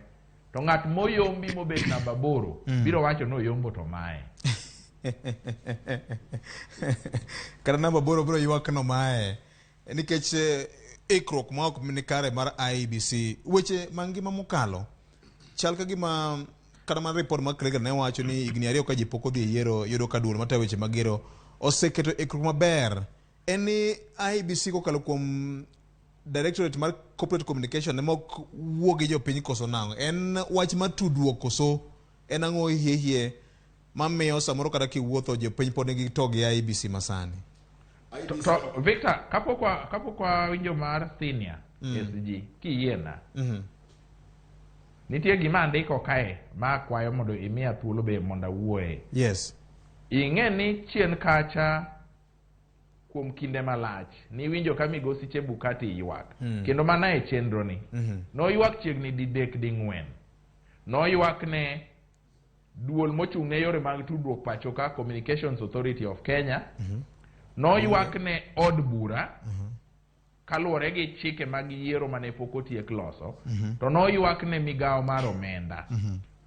to ng'at moyombi mobet namba 8 biro wacho ni oyombo to mae. Kata namba 8 biro ywak no mae. Nikech ikruok ma ok ni kare mar IEBC, weche mangima mokalo chal ka gima kata mana report mar Kreger ne wacho ni higni 2 ka ji pok odhi e yiero, yudo ka duol matayo weche mag yiero oseketo ikruok maber. En ni IEBC kokalo kuom Directorate mar Corporate Communication ema ok wuo gi jopiny koso nang'o? En wach mar tudruok koso en ang'o hie hie mamiyo samoro kata kiwuotho jopiny pod nigi to gi IEBC masani? To Victor, kapok wawinjo mar senior SG, kiyiena, nitie gima andiko kae ma akwayo mondo imiya thuolo be mondo awuoye. Yes. Ing'e ni chien kacha kuom kinde malach niwinjo ka migosi Chebukati ywak. Kendo mana e chenro ni. Noywak chiegni didek ding'wen. Noywak ne duol mochung' ne yore mag tudruok pacho ka, Communications Authority of Kenya. Noywak ne od bura kaluwore gi chike mag yiero mane pok otiek loso. To noywak ne migawo mar omenda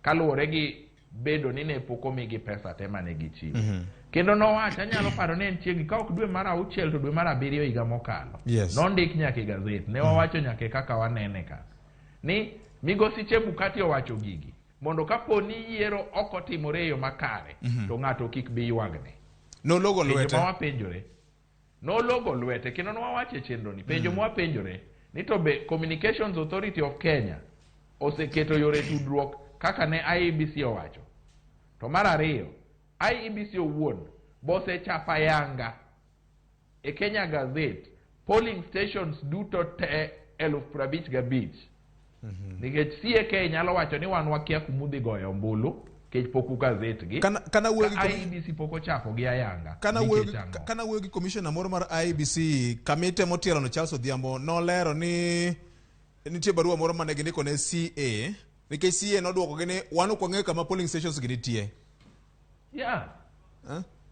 kaluwore gi bedo ni ne pok omigi pesa te mane gichiwo. Kendo nowacho, anyalo paro ni en chiegni ka ok dwe mar 6 to dwe mar 7 higa mokalo. Yes. Nondik nyaka e gazet, ne wawacho nyaka e kaka wanene ka ni migosi Chebukati owacho gigi mondo kapo ni yiero ok otimore e yo makare, to ng'ato kik bi ywagne. Nologo lwete. Penjo ma wapenjore. Nologo lwete kendo nwawacho e chenro ni penjo ma wapenjore ni to be Communications Authority of Kenya oseketo yore tudruok kaka ne IEBC owacho. To mar ariyo, IEBC owuon bosechapa yanga e Kenya Gazette polling stations duto te 55,000. Nikech CAK nyalo wacho ni wan wakia kumudhi goyo ombulu nikech pok ugazet gi. Kana wuoyo gi Ka IEBC pok ochako gi ayanga. Kana wuoyo gi commissioner moro mar IEBC kamite motielo no Charles Odhiambo nolero ni nitie barua moro mane gindiko ne CA nikech CA nodwoko gi ni wan ok wang'eyo kama polling stations gi nitie. Yeah.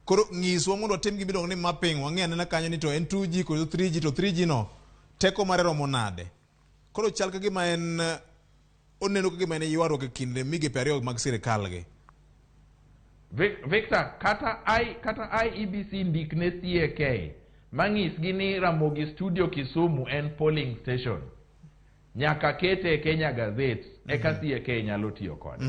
Koro ng'iswa mondo watim gima iluongo ni mapping, wang'e anena kanyo ni to en 2G koso 3G, to 3G no teko mare romo nade. Koro chal ka gima en oneno ka gima en ywaruok e kind migepe 2 mag sirikal gi. Victor, kata IEBC ndik ne CAK manyisgi ni Ramogi Studio Kisumu en polling station. Nyaka kete e Kenya Gazette eka CAK nyalo tiyo kode.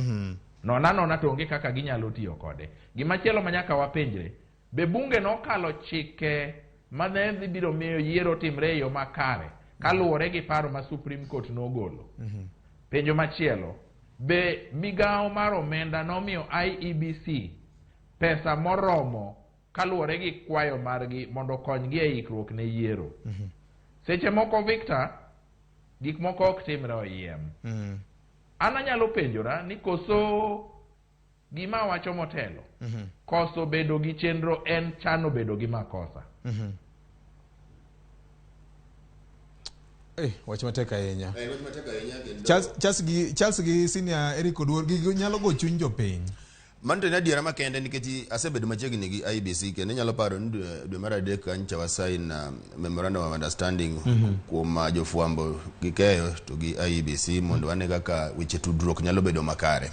Nona nona to onge kaka ginyalo tiyo kode. Gimachielo ma nyaka wapenjre, be bunge nokalo chike mane dhi biro miyo yiero timre e yo makare kaluwore gi paro ma Supreme Court nogolo? Penjo machielo, be migawo mar omenda nomiyo IEBC pesa moromo kaluwore gi kwayo margi mondo okonygi e ikruok ne yiero? Seche moko Victor, gik moko ok timre oyiem. An anyalo penjora ni koso gima awacho motelo, koso bedo gi chenro en chano bedo gi makosa. Wach matek ahinya. Wach matek ahinya kendo Charles gi Senior Eric Oduor, gigi nyalo go chuny jopiny. Mano to en adiera makende nikech asebedo machiegni gi IEBC kendo inyalo paro ni dwe mar adek kanyo wa sign memorandum of understanding kuom jofwambo gi keyo to gi IEBC mondo wane kaka weche tudruok nyalo bedo makare.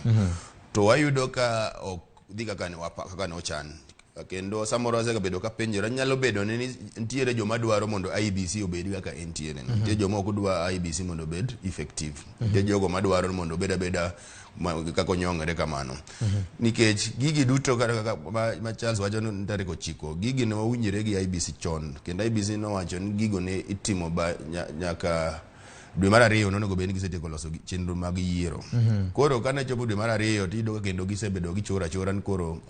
To wayudo ka ok dhi kaka ne ochan. Kendo samoro asegabedo kapenjora nyalo bedo ni nitiere joma dwaro mondo IEBC obed kaka entiere. Nitie joma ok dwa IEBC mondo obed effective. Nitie jogo madwaro mondo obed abeda kaka onyong'ore kamano. Nikech gigi duto kata kaka ma Charles wacho ni tarik 9, gigi ne wawinjore gi IEBC chon. Kendo IEBC nowacho ni gigo ne itimo nyaka dwe mar 2 nonego bed ni gisetieko loso chenro mag yiero. Koro kane chopo dwe mar 2 tiyudo ka kendo gisebedo gichoro achora ni koro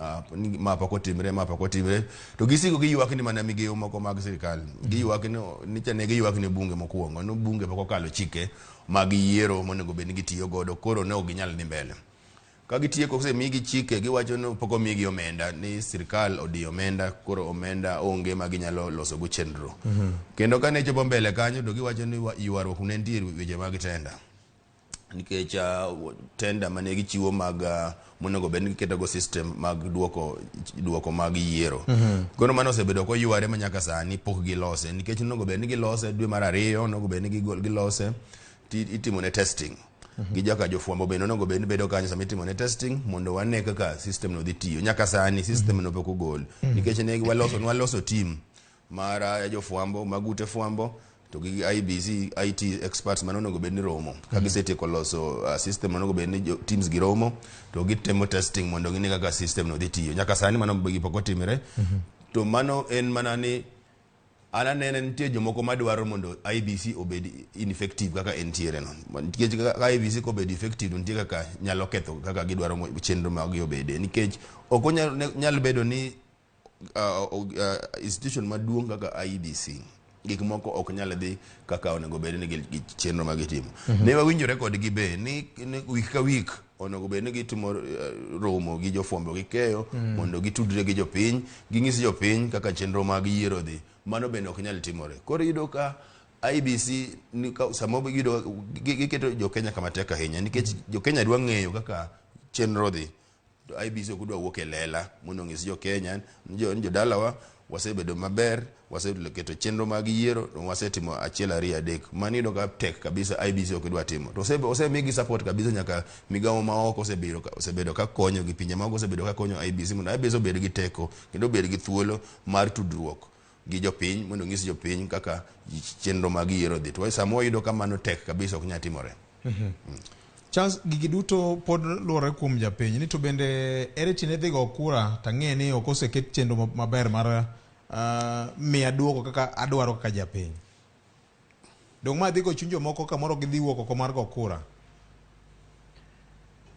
ma pok otimre, ma pok otimre. To gisiko giywak ni mana migewo moko mag sirikal. Giywak ni ne giywak ne bunge mokwongo, ni bunge pok okalo chike mag yiero monego bed ni gitiyo godo, koro ne ok ginyal dhi mbele. Ka gitieko osemigi chike, giwacho ni pok omigi omenda, ni sirikal odiyo omenda, koro omenda onge ma ginyalo loso go chenro. Kendo kane chopo mbele kanyo to giwacho ni ywaruok ne nitie weche mag tenda. Nikech tenda mane gichiwo mag monego bed ni giketo go system mag duoko mag yiero. Koro mano osebedo koyware ma nyaka sani pok gilose, nikech onego bed ni gilose dwe mar 2, onego bed ni gilose itimo ne testing. Gi joka jofwambo bende onego bed ni bedo kanyo sama itimo ne testing mondo wane kaka system no dhi tiyo. Nyaka sani system no pok ogol. Nikech ne waloso team mar jofwambo, mag ute fwambo to gi IEBC IT experts mane onego bed ni romo. Ka gisetieko loso system onego bed ni teams gi romo to gitemo testing mondo gine kaka system no dhi tiyo. Nyaka sani mano pok otimore. To mano en mana ni an anene nitie jomoko madwaro mondo IEBC obed ineffective kaka entiere no. Nikech ka IEBC kobed effective nitie kaka nyalo ketho kaka gidwaro chenro mag gi obede. Nikech ok onyal bedo ni institution maduong' kaka IEBC gik moko ok nyal dhi kaka onego bed ni gi chenro ma gitimo. Ne wawinjore kodgi be ni week ka week onego bed ni gitimo romo gi jofwambo gi keyo mondo gitudre gi jopiny, ging'is jopiny kaka chenro mag yiero dhi. Mano bende ok nyal timore. Koro iyudo ka IEBC samo iyudo giketo jo Kenya kama tek ahinya nikech jo Kenya dwa ng'eyo kaka chenro dhi. To IEBC ok dwa wuok e lela mondo ong'is jo Kenya ni jodalawa wasebedo maber, waseketo chenro mag yiero, to wasetimo 1 2 3. Mano iyudo ka tek kabisa IEBC ok dwa timo. To osemigi support kabisa nyaka migawo maoko osebedo ka konyo gi pinje maoko osebedo ka konyo IEBC mondo IEBC obed gi teko kendo obed gi thuolo mar tudruok gi jopiny mondo ong'is jopiny kaka chenro mag yiero dhi. To sama wayudo ka mano tek kabisa ok nyal timore. Charles, gigi duto pod luwore kuom japiny ni to bende ere tiende dhi go kura tang'e ni ok oseket chenro maber mar miya duoko kaka adwaro kaka japiny. Dong' ma dhi go chuny jomoko kamoro gidhi wuok oko mar go kura.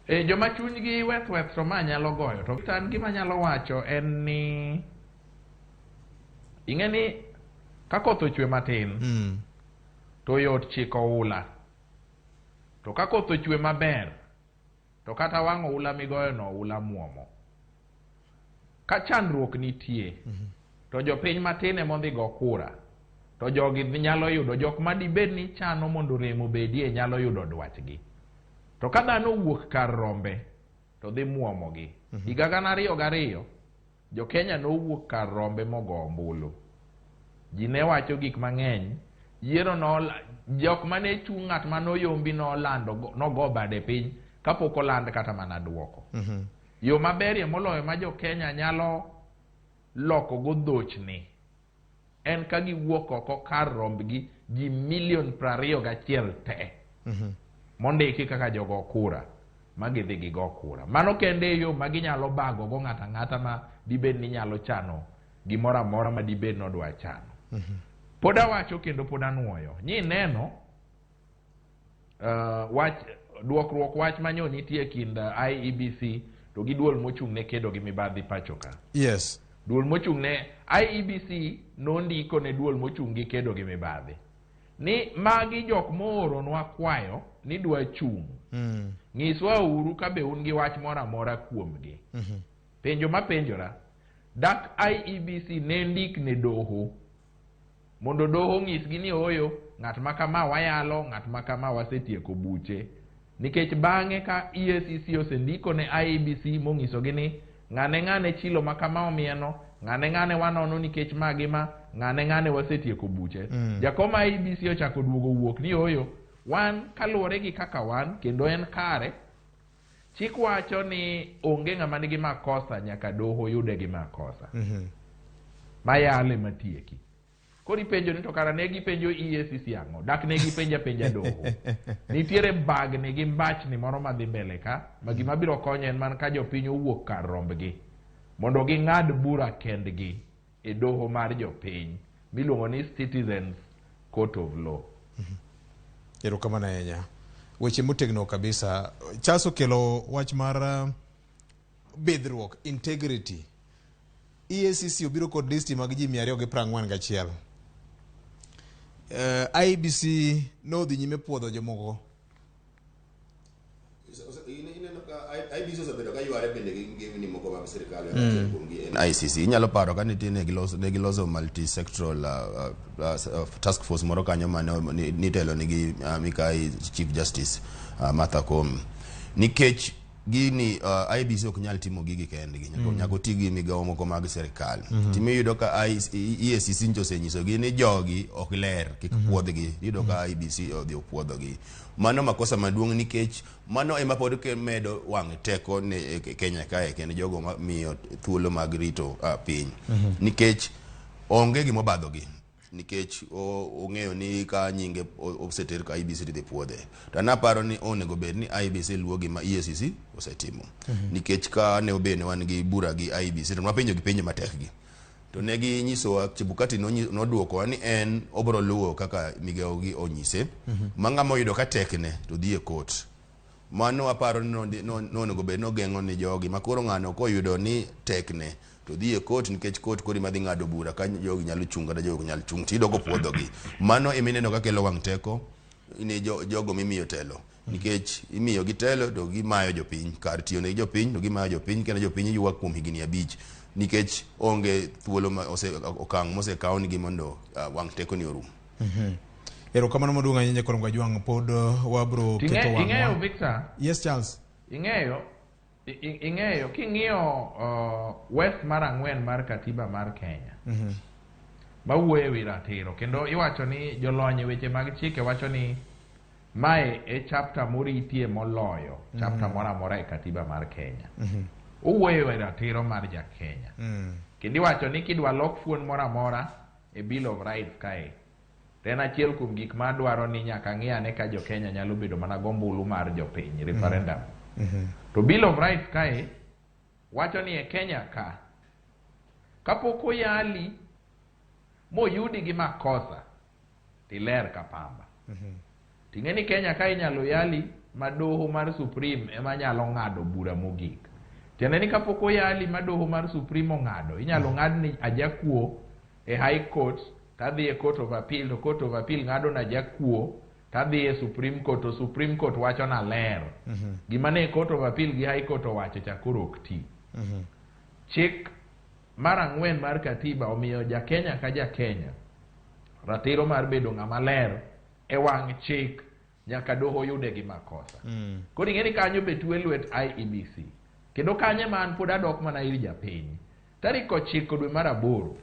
Joma chunygi weth weth to ma nyalo goyo. To an gima nyalo wacho en ni ing'e ni ka koth ochwe matin to yot chiko ula. To ka koth ochwe maber to kata wang' oula migoyo no oula muomo. Ka chandruok nitie to jopiny matin ema odhi go kura to jogi nyalo yudo jok madibed ni chano mondo rem obedie nyalo yudo dwachgi. To ka dhano owuok kar rombe to dhi muomogi. Higa 2002 jo Kenya nowuok kar rombe mogo ombulu. Ji ne wacho gik mang'eny. Yiero no jok mane chung' ng'at manoyombi nolando nogo bade piny kapok oland kata mana duoko. Yo maberie moloyo ma jo Kenya nyalo loko go dhochni en ka giwuok oko kar rombgi ji milion 21 te mondiki kaka jogo kura ma gidhi gigo kura. Mano kende e yo ma ginyalo bago go ng'ato ang'ata ma dibed ni nyalo chano gimoro amora ma dibed ni odwa chano. Pod awacho kendo pod anuoyo ni neno wach duokruok wach manyo nitie kind IEBC to gi duol mochung' ne kedo gi mibadhi pacho ka. Yes. Duol mochung' ne IEBC nondiko ne duol mochung' gi kedo gi mibadhi ni magi jok mooronwa kwayo ni dwa chung'. Nyiswa uru ka be un gi wach moro amora kuomgi. Penjo mapenjora, dak IEBC ne ndik ne doho mondo doho onyisgi ni ooyo ng'at ma kama wayalo, ng'at ma kama wasetieko buche. Nikech bang'e ka EACC osendiko ne IEBC monyisogi ni ng'ane ng'ane chilo ma kama omieno, ng'ane ng'ane wanono nikech ma gi ma, ng'ane ng'ane wasetieko buche. Jakom IEBC ochako duogo wuok ni oyo, wan kaluwore gi kaka wan kendo en kare, chik wacho ni onge ng'ama nigi makosa nyaka doho yude gi makosa. Mayale matieki. Koro ipenjo ni to kara ne gipenjo EACC ang'o? Dak ne gipenjo apenja doho. Nitiere bagni gi mbachni moro madhi mbele ka, ma gima biro konyo en mana ka jopiny owuok kar rombgi mondo ging'ad bura kendgi e doho mar jopiny miluongo ni Citizens Court of Law. Erokamano ahinya. Weche motegno kabisa. Charles okelo wach mar bidhruok, integrity. EACC obiro kod listi mag ji 241. IEBC nodhi nyime puodho jomoko. Ineno ka IEBC osebedo ka yware bende gi ngimni moko mag sirikal achiel kuomgi en ICC. Inyalo paro ka nitie ne giloso multi-sectoral task force moro kanyo mane nitelo nigi Mikai Chief Justice Martha Koome. Nikech gini IEBC ok nyal timo gigi kendgi, nyaka oti gi migawo moko mag sirikal. Timiyudo ka EACC nyocha osenyisogi ni jogi ok ler, kik puodhgi. Iyudo ka IEBC odhi opuodhogi. Mano makosa maduong' nikech mano ema pod medo wang' teko ne Kenya kae kendo jogo mamiyo thuolo mag rito piny. Nikech onge gima obadhogi. Nikech ong'eyo ni ka nyinge oseter ka IEBC tidhi puodhe. To an aparo ni onego bed ni IEBC luwo gima EACC osetimo. Nikech ka ne obed ni wan gi bura gi IEBC to nwapenjo gi penjo matek gi. To ne ginyisowa, Chebukati noduokowa ni en obiro luwo kaka migawo gi onyise. Ma ng'ama oyudo ka tekne to dhi e court. Mano aparo ni nonego bed ni ogeng'o ni jogi ma koro ng'ano koyudo ni tekne to dhi e court nikech court koro ema dhi ng'ado bura ka jogi nyalo chung' kata jogi ok nyal chung' tiyudo kopuodhogi. Mano ema ineno ka kelo wang' teko ni jogo mimiyo telo. Nikech imiyo gi telo to gimayo jopiny, kar tiyo ne jopiny to gimayo jopiny kendo jopiny ywak kuom higni 5 nikech onge thuolo ma okang' mosekawnigi mondo wang' teko ni orum. Erokamano maduong' ahinya Koro Gajwang', pod wabro keto wang'wa. Ing'eyo Victor? Yes Charles. Ing'eyo king'iyo West mar 4 mar katiba mar Kenya. Mawuoyo e wi ratiro kendo iwacho ni jolony e weche mag chike wacho ni mae e chapter moritie moloyo chapter moro amora e katiba mar Kenya. Owuoyo e ratiro mar ja Kenya. Kendo iwacho ni kidwa lok fuon moro amora e Bill of Rights kae, to en achiel kuom gik ma dwaro ni nyaka ng'i ane ka jo Kenya nyalo bedo mana gombulu mar jopiny, referendum. To Bill of Rights kae wacho ni e Kenya ka, kapok oyali moyudi gi makosa tiler ka pamba. Ting'e ni Kenya ka inyalo yali ma doho mar Supreme ema nyalo ng'ado bura mogik. Tiende ni kapok oyali ma doho mar Supreme ong'ado, inyalo ng'ad ni ajakuo e High Court, tadhi e Court of Appeal, to Court of Appeal ng'ado na jakuo, tadhi e Supreme Court, to Supreme Court wacho na ler. Gima ne Court of Appeal gi High Court owacho cha koro ok ti. Chik mar 4 mar katiba omiyo ja Kenya ka ja Kenya ratiro mar bedo ng'ama ler e wang' chik nyaka doho yude gi makosa. Koro ing'e ni kanyo be twe lwet IEBC. Kendo kanyo ema an pod adok mana ir japiny. Tarik 9 dwe mar 8,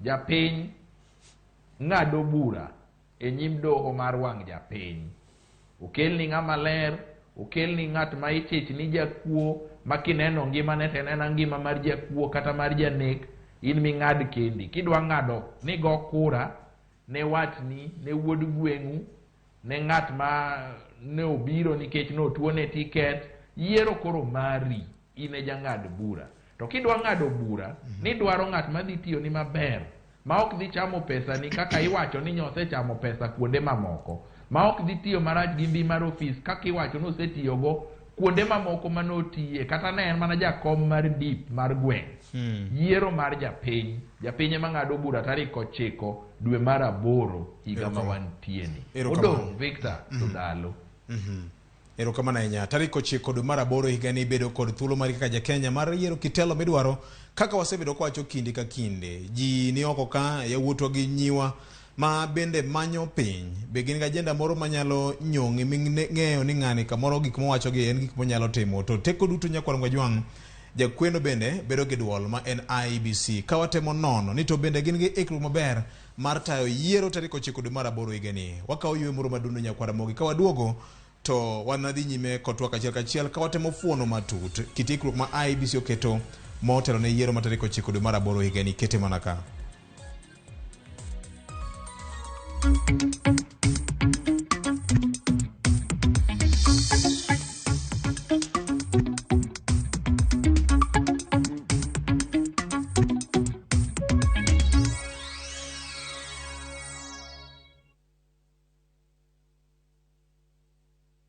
japiny ng'ado bura e nyim doho mar wang' japiny. Okelni ng'ama ler, okelni ng'at ma ichich ni jakuo, ma kineno ngimane to en ena ngima mar jakuo kata mar janek, in ming'ad kendi. Kidwa ng'ado ni go kura ne watni, ne wuod gweng'u, ne ng'at ma ne obiro nikech notuone tiket, yiero koro mari, in e jang'ad bura. To kidwa ng'ado bura, nidwaro ng'at ma dhi tiyoni maber, ma ok dhi chamo pesani kaka iwacho ni nyosechamo pesa kuonde mamoko, ma ok dhi tiyo marach gi mbi mar ofis kaka iwacho ni osetiyogo kuonde mamoko manotiye, kata ne en mana jakom mar dip mar gweng'. Yiero mar japiny, japiny ema ng'ado bura tarik 9 dwe mar 8 higa ma wantieni. Odong' Victor to ndalo. Erokamano ahinya. Tarik 9 dwe mar 8 higa ni bedo kod thuolo mari kaka ja Kenya mar yiero kitelo midwaro kaka wasebedo kwawacho kinde ka kinde. Ji ni oko ka, yawuotwa gi nyiwa Ma bende manyo piny, be gin gi agenda moro manyalo nyong'i ming'eyo ni ng'ani kamoro gik mowachogi en gik monyalo timo. To teko duto nyakwar Ngwajwang' jakweno bende bedo gi duol ma en IEBC. Ka watemo nono ni to bende gin gi ikruok maber mar tayo yiero tarik 9 dwe mar aboro higani. Wakawo yweyo moro madundo nyakwar Ramogi. Ka waduogo to wanadhi nyime kod twak achiel kachiel ka watemo fuono matut kit ikruok ma IEBC oketo motelo ne yiero ma tarik 9 dwe mar aboro higani. Kete mana ka.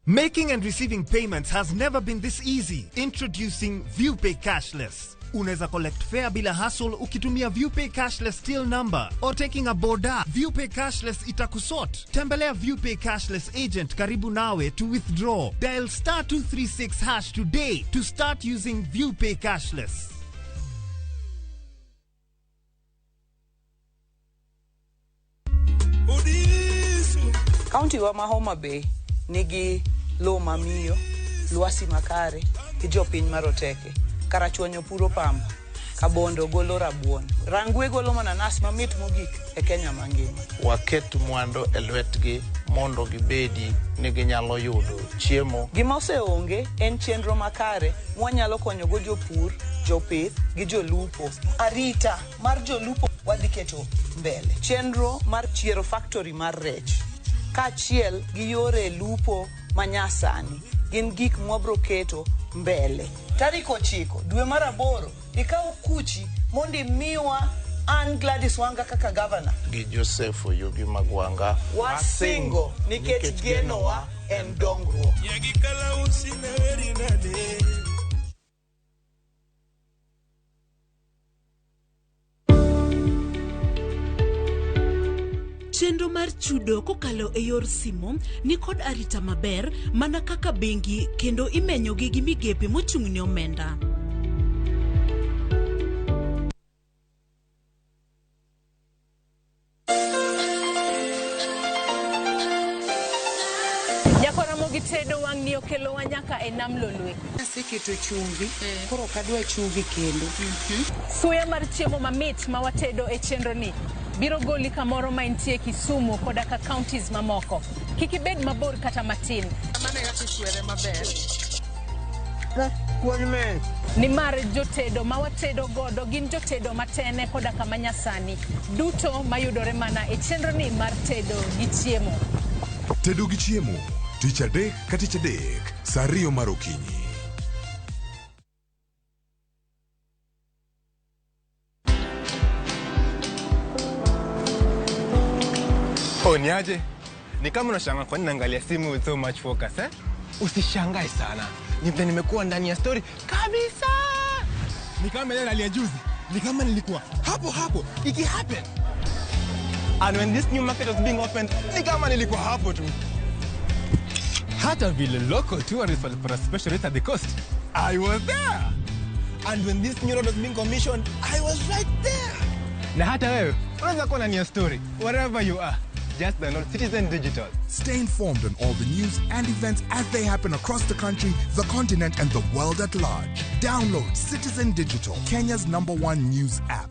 Making and receiving payments has never been this easy. Introducing ViewPay Cashless. Unaweza collect fare bila hassle ukitumia ViewPay Cashless till number or taking a boda. ViewPay Cashless itakusort. Tembelea ViewPay Cashless agent karibu nawe to withdraw. Dial star 236 hash today to start using ViewPay Cashless. Kaunti wa ma Homa Bay nigi lowo mamiyo, lwasi makare gi jopiny maroteke. Karachuonyo puro pamba, Kabondo golo rabuon, Rangwe golo mananas mamit mogik e Kenya mangima. Waket mwandu e lwetgi mondo gibedi ni ginyalo yudo chiemo. Gima oseonge en chenro makare mwanyalo konyogo jopur, jopith gi jolupo. Arita mar jolupo wadhi keto mbele. Chenro mar chiero factory mar rech kaachiel gi yore lupo manyasani gin gik mwabro keto mbele. Tarik 9 dwe mar aboro ikaw kuchi mondo imiwa an Gladys Wanga kaka governor. Gi Joseph Oyugi Magwanga. Wasingo nikech genowa en dongruok. Chenro mar chudo kokalo e yor simo ni kod arita maber mana kaka bengi kendo imenyogi gi migepe mochung' ne omenda. Jakoramogi tedo wang'ni okelowa nyaka e nam Lolwe. Aseketo chumbi, koro ok adwa chumbi kendo. Suya mar chiemo mamit ma watedo e chenro ni biro goli kamoro ma intie Kisumu koda ka counties mamoko. Kik ibed mabor kata matin. Mano e kaka ichwere maber. Nimar jotedo ma watedo godo gin jotedo matene koda kama nyasani. Duto mayudore mana e chenro ni mar tedo gi chiemo. Tedo gi chiemo, tich adek ka tich adek, saa 2 mar okinyi. Oh, niaje? Ni kama unashangaa kwa nini naangalia simu with so much focus, eh? Usishangae sana. Ni vile nimekuwa ndani ya story kabisa. Ni kama ile hali ya juzi. Ni kama nilikuwa hapo hapo iki happen. And when this new market was being opened, ni kama nilikuwa hapo tu. Hata vile local tourists walipata special rate at the coast, I was there. And when this new road was being commissioned, I was right there. Na hata wewe unaweza kuwa ndani ya story wherever you are. Just download Citizen Digital. Stay informed on all the news and events as they happen across the country, the continent, and the world at large. Download Citizen Digital, Kenya's #1 news app.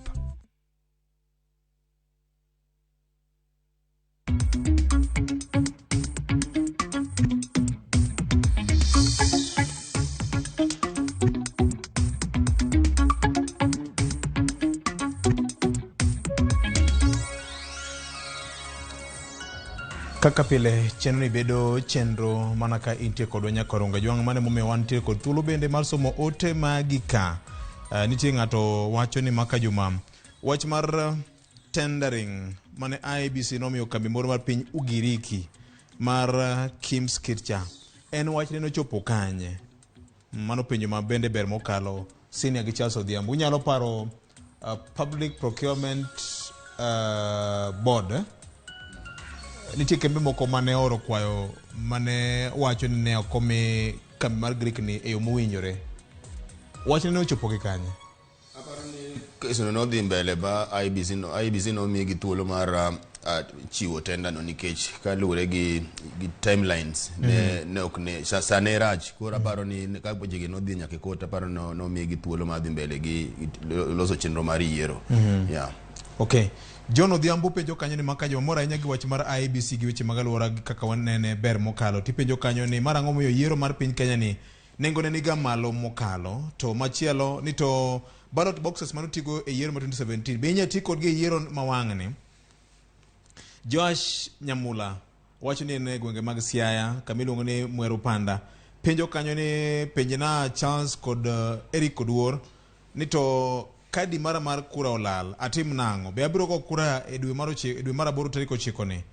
Kaka pile chenro ni bedo chenro mana ka intie kodwa nyaka Jwang' mane momiyo wantie kod thuolo bende mar somo ote magi ka. Nitie ng'ato wacho ni maka juma wach mar tendering mane IEBC nomiyo kambi moro mar piny Ugiriki mar Kims Kircha en wach ne nochopo kanye? Mano penjo ma bende ber mokalo Senior gi Charles Odhiambo. Unyalo paro Public Procurement Board. Nitie kembe moko mane oro kwayo mane wacho ni ne ok omi kambi mar Greek ni e yo mowinjore. Wachne ne ochopo gi kanye? Aparo ni kesno nodhi mbele ba IEBC no, IEBC nomigi thuolo mar chiwo tender no nikech kaluwore gi timelines ne ok ne sa ne rach. Koro aparo ni ka wechegi nodhi nyaka e court, aparo nomigi thuolo mar dhi mbele gi loso chenro mar yiero. Yeah. Okay. John Odhiambo penjo kanyo ni maka joma mor ahinya gi wach mar IEBC gi weche mag alwora gi kaka wanene ber mokalo. Tipenjo kanyo ni mar ang'o momiyo yiero mar piny Kenya ni nengone niga malo mokalo. To machielo ni to ballot boxes manotigo e yiero mar 2017 be inyalo ti kodgi e yiero ma wang'ni. Joash Nyamula wacho ni en e gwenge mag Siaya kama iluongo ni Mweru Panda. Penjo kanyo ni penjna Charles kod Eric Oduor ni to kadi mara mar kura olal, atim nang'o? Be abiro go kura e dwe mar e dwe mar aboro tarik 9 ni?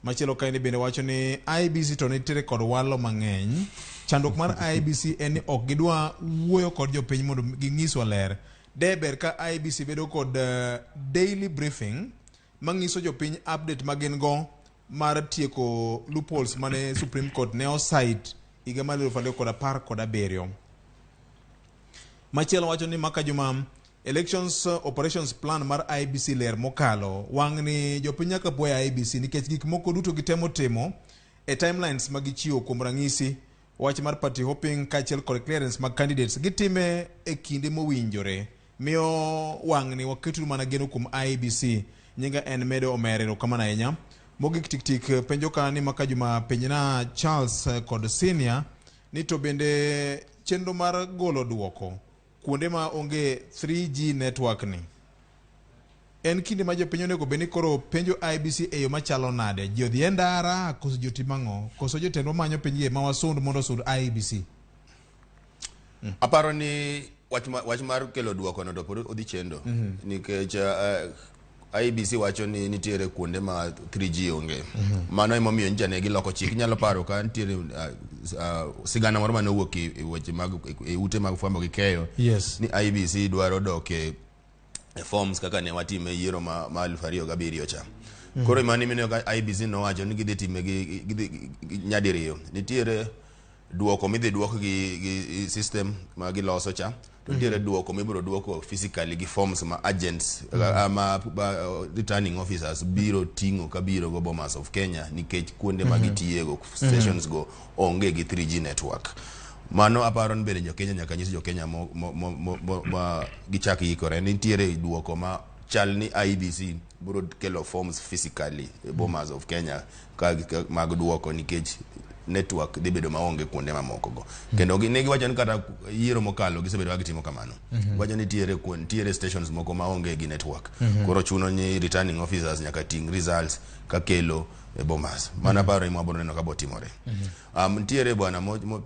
Machielo kaendi bende wacho ni IEBC to nitiere kod walo mang'eny. Chandruok mar IEBC en ni ok gidwa wuoyo kod jopiny mondo ging'iswa ler. De ber ka IEBC bedo kod daily briefing mang'iso jopiny update ma gin go mar tieko loopholes mane Supreme Court ne ocite higa mar 2017. Machielo wacho ni maka juma elections operations plan mar IEBC ler mokalo. Wang'ni jopiny nyaka puoyo IEBC nikech gik moko duto gitemo timo e timelines ma gichiwo, kuom ranyisi wach mar party hopping kaachiel kod clearance mag candidates gitime e kinde mowinjore. Miyo wang'ni waketuru mana geno kuom IEBC. Nyinga en Medo Omere, erokamano ahinya. Mogik tik tik penjo ka ni maka juma penjna Charles kod Senior ni to bende chenro mar golo duoko kuonde ma onge 3G network ni en kinde ma jopiny onego bed ni koro penjo IEBC e yo machalo nade? Ji odhi e ndara koso ji otim ang'o? Koso jotendwa manyo piny ma wasund mondo osund IEBC? Aparo ni wach mar kelo duoko no to pod odhi chendo nikech IEBC wacho ni nitiere kuonde ma 3G onge. Mano emomiyo nyicha ne giloko chik. Inyalo paro ka nitiere sigana moro mane owuok e weche mag e ute mag fwambo gi keyo ni IEBC dwaro dok e forms kaka ne watime yiero ma 2007 cha. Koro mano mineno ka IEBC nowacho ni gidhi time gi nyadiriyo. Nitiere duoko midhi duok gi system ma giloso cha, to nitiere duoko mibiro duoko physically gi forms ma agents ma returning officers biro ting'o ka biro go Bomas of Kenya nikech kuonde ma gitiyego stations go onge gi 3G network. Mano aparo ni bende jo-Kenya nyaka nyis jo-Kenya ma gichak ikore. Nitiere duoko ma chal ni IEBC biro kelo forms physically e Bomas of Kenya ka mag duoko nikech network dhi bedo maonge kuonde mamoko go. Kendo ne giwacho ni kata yiero mokalo gisebedo ka gitimo kamano. Giwacho ni nitiere stations moko maonge gi network. Koro chuno ni returning officers nyaka ting' results kakelo e Bomas. Mano aparo ni wabiro neno ka botimore. Nitiere bwana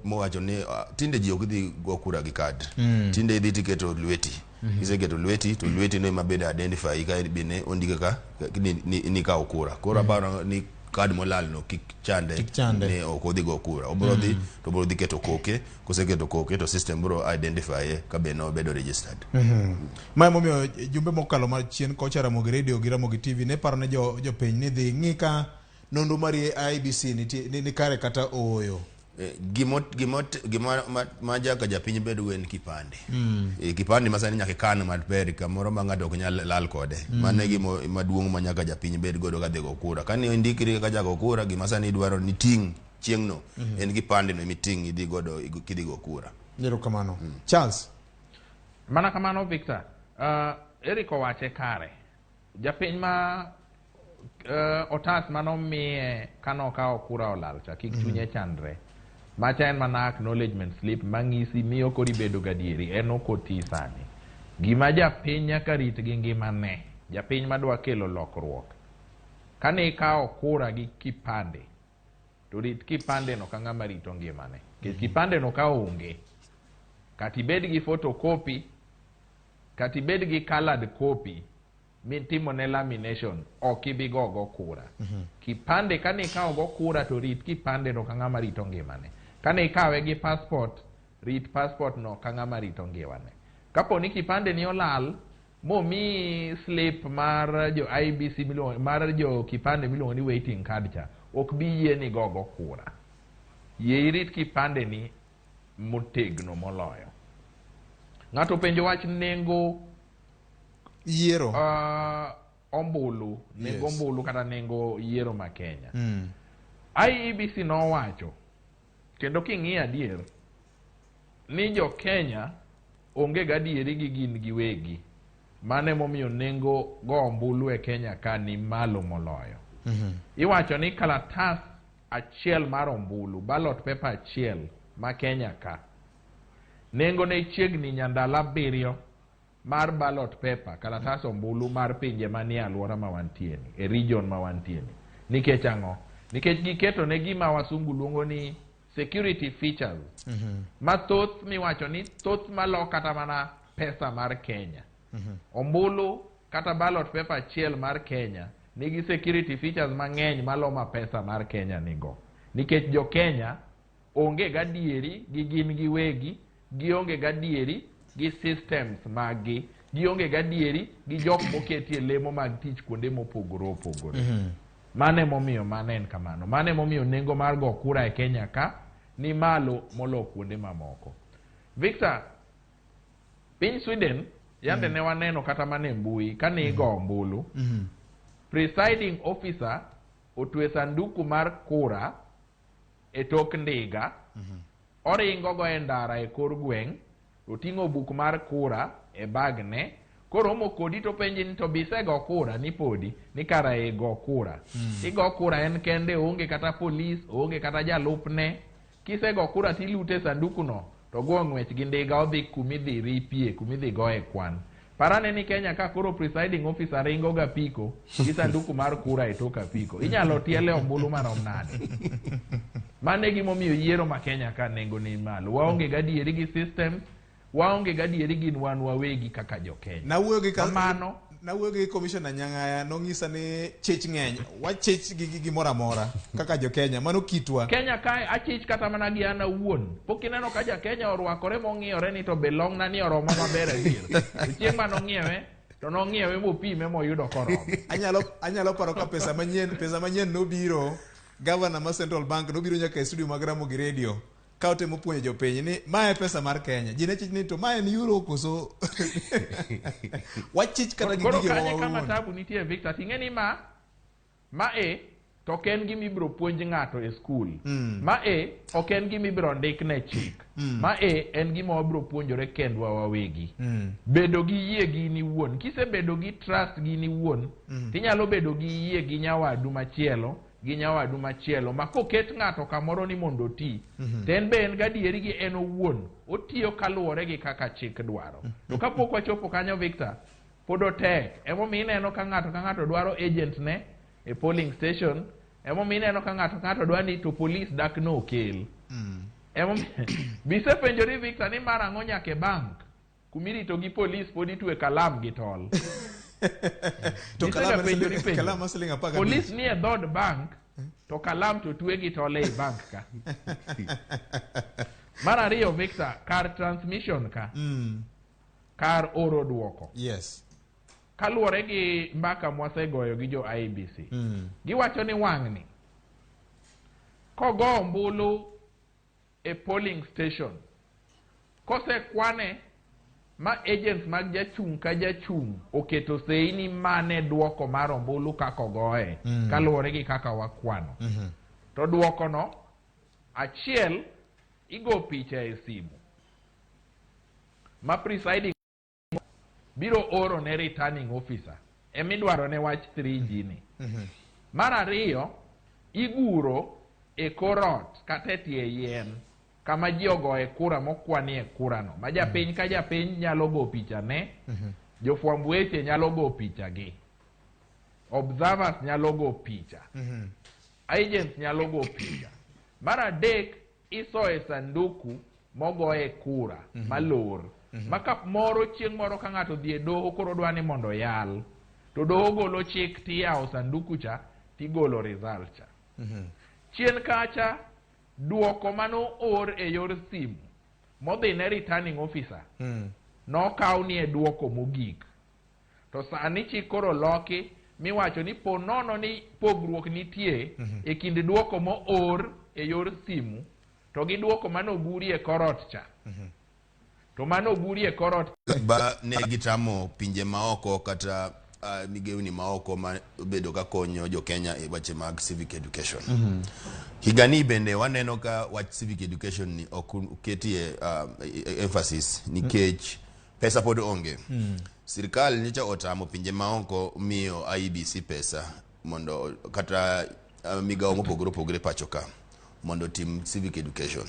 mowacho ni tinde ji ok dhi go kura gi card. Tinde idhi tiketo lweti. Iseketo lweti to lweti no ema bedo identify ka bende ondike ka ni ikawo kura. Koro aparo ni card molal no kik chande ni ok odhi go kura. Obiro dhi to obiro dhi keto koke, koseketo koke to system biro identify ka be nobedo registered. Mae momiyo jumbe mokalo mar chien kocha Ramogi Radio gi Ramogi TV ne paro ne jopiny ni dhi ng'i ka nonro mar IEBC ni kare kata ooyo. Gima ma jaka japiny bedgo en kipande. Kipande ma sani nyaka ikan maber kamoro ma ng'ato ok nyal lal kode. Mano e gima maduong' ma nyaka japiny bed godo kadhi go kura. Kane indikri kaka jago kura, gima sani idwaro ni ting' chieng'no en kipande no emiting' idhi godo kidhi go kura. Erokamano. Charles. Mana kamano Victor. Eric owache kare. Japiny ma otas manomiye kanokawo kura olal cha kik chunye chandre. Macha en mana acknowledgement slip mang'isi miyo koro ibedo gadieri en ok oti sani. Gima japiny nyaka rit gi ngimane, japiny madwa kelo lokruok. Kane ikawo kura gi kipande, to rit kipande no ka ng'ama rito ngimane. Nikech kipande no ka onge, kata ibed gi photocopy, kata ibed gi colored copy mitimone lamination, ok ibi gogo kura. Kipande kane ikawo go kura to rit kipande no ka ng'ama rito ngimane. Kane ikawe gi passport, rit passport no ka ng'ama rito ngimane. Kapo ni kipande ni olal, momiyi slip mar jo IEBC miluongo mar jo kipande miluongo ni waiting card cha, ok bi yieni gogo kura. Yie irit kipande ni motegno moloyo. Ng'ato penjo wach nengo yiero. ombulu, nengo ombulu kata nengo yiero ma Kenya. IEBC nowacho kendo king'iyo adier ni jo Kenya onge gadieri gi gin giwegi. Mano emomiyo nengo go ombulu e Kenya ka ni malo moloyo. Iwacho ni kalatas achiel mar ombulu, ballot paper achiel ma Kenya ka, nengo ne chiegni nyandala 7 mar ballot paper, kalatas ombulu mar pinje manie alwora ma wantie ni, e region ma wantie ni. Nikech ang'o? Nikech giketo ne gima wasungu luongo ni security features. Mathoth miwacho ni thoth malo kata mana pesa mar Kenya. Ombulu kata ballot paper achiel mar Kenya nigi security features mang'eny malo ma pesa mar Kenya nigo. Nikech jo Kenya onge gadieri gi gin giwegi, gionge gadieri gi systems maggi, gionge gadieri gi jok moketie lemo mag tich kuonde mopogore opogore. Mano emomiyo mano en kamano. Mano emomiyo nengo mar go kura e Kenya ka ni malo molo kuonde mamoko. Victor, piny Sweden yande ne waneno kata mana e mbui kane igo ombulu, presiding officer otwe sanduku mar kura e tok ndiga, oringo go e ndara e kor gweng', oting'o buk mar kura e bagne, koromo kodi to penji ni to bisego kura ni podi, ni kara e go kura. Igo kura en kende, oonge kata polis, oonge kata jalupne. Kisego kura tilute sanduku no, to go ng'wech gi ndiga odhi kumidhi ripie, kumidhi goye kwan. Parane ni Kenya ka koro presiding officer ringo ga piko gi sanduku mar kura e tok apiko. Inyalo tiele ombulu marom nade? Mano e gimomiyo yiero ma Kenya ka nengo ni malo. Waonge gadieri gi systems, waonge gadieri gin wan wawegi kaka jo Kenya. Nawuoyo gi Mano nawuoyo gi Commissioner Nyang'aya, nong'isa ni chich ng'eny, wachich gi gimoro amora kaka jo Kenya, mano kitwa. Kenya kae achich kata mana gi an awuon. Pok ineno ka ja Kenya orwakore mong'iyore ni to be long'na ni oromo maber adier. To chieng' mane ong'iewe, to nong'iewe mopime moyudo koromo. Anyalo paro ka pesa manyien nobiro, governor ma Central Bank nobiro nyaka e studio mag Ramogi Radio. Ka otemo puonjo jopiny ni mae pesa mar Kenya. Ji ne chich ni to mae en euro koso wachich kata gi Koro gige kanye kama wawuon. tabu nitie Victor, ting'e ni ma e to ok en gima ibiro puonj ng'ato e skul. Ma e ok en gima ibiro ndik ne chik. Ma e en gima wabiro puonjore kendwa wawegi. Bedo gi yie gi in iwuon. Kisebedo gi trust gi in iwuon, tinyalo bedo gi yie gi nyawadu machielo, gi nyawadu machielo, ma koket ng'ato kamoro ni mondo oti, to en be en gadieri gi en owuon, otiyo kaluwore gi kaka chik dwaro. To kapok wachopo kanyo Victor, pod otek. Emomiyo ineno ka ng'ato ka ng'ato dwaro agent ne e polling station, emomiyo ineno ka ng'ato ka ng'ato dwaro ni to police dak nokel. Emomiyo bisepenjori Victor ni mar ang'o nyaka e bank kumirito gi police pod itwe kalam gi tol. To kalam en Bisegapenjori penjo. kalam mar siling 15. Police ni e dhood bank to kalam to twe gi tol ei bank ka. Mar ariyo Victor, kar transmission ka, kar oro duoko. Yes. Kaluwore gi mbaka mwasegoyo gi jo IEBC, giwacho ni wang'ni kogo ombulu e polling station, kosekwane ma agents mag jachung' ka jachung' oketo sei ni mane duoko mar ombulu kaka ogoye, kaluwore gi kaka wakwano. To duokono achiel igo picha e simu ma presiding biro oro ne returning officer emidwaro ne wach 3G ni. Mar ariyo, iguro e kor ot kata e tie yien kama ji ogoye kura mokwanie kurano, ma japiny ka japiny nyalo go picha ne, jofwamb weche nyalo go picha gi, observers nyalo go picha, agents nyalo go picha. Mar adek, isoye sanduku mogoye kura malor, ma ka moro chieng' moro ka ng'ato dhi e doho koro dwa ni mondo oyal, to doho golo chik tiyawo sanduku cha tigolo result cha. Chien kacha duoko mano or e yor simu modhi ne returning officer nokaw ni e duoko mogik. To sani chik koro loki miwacho ni po nono ni pogruok nitie e kind duoko moor e yor simu to gi duoko manoguri e korot cha. To manoguri e korot Ba ne gitamo pinje maoko kata Migewni maoko ma obedo ka konyo jo Kenya e weche mag civic education. Higani bende waneno ka wach civic education ni ok oketie emphasis nikech pesa pod onge. Sirkal nyocha otamo pinje maoko miyo IEBC pesa mondo kata migawo mopogore opogore pacho ka mondo otim civic education.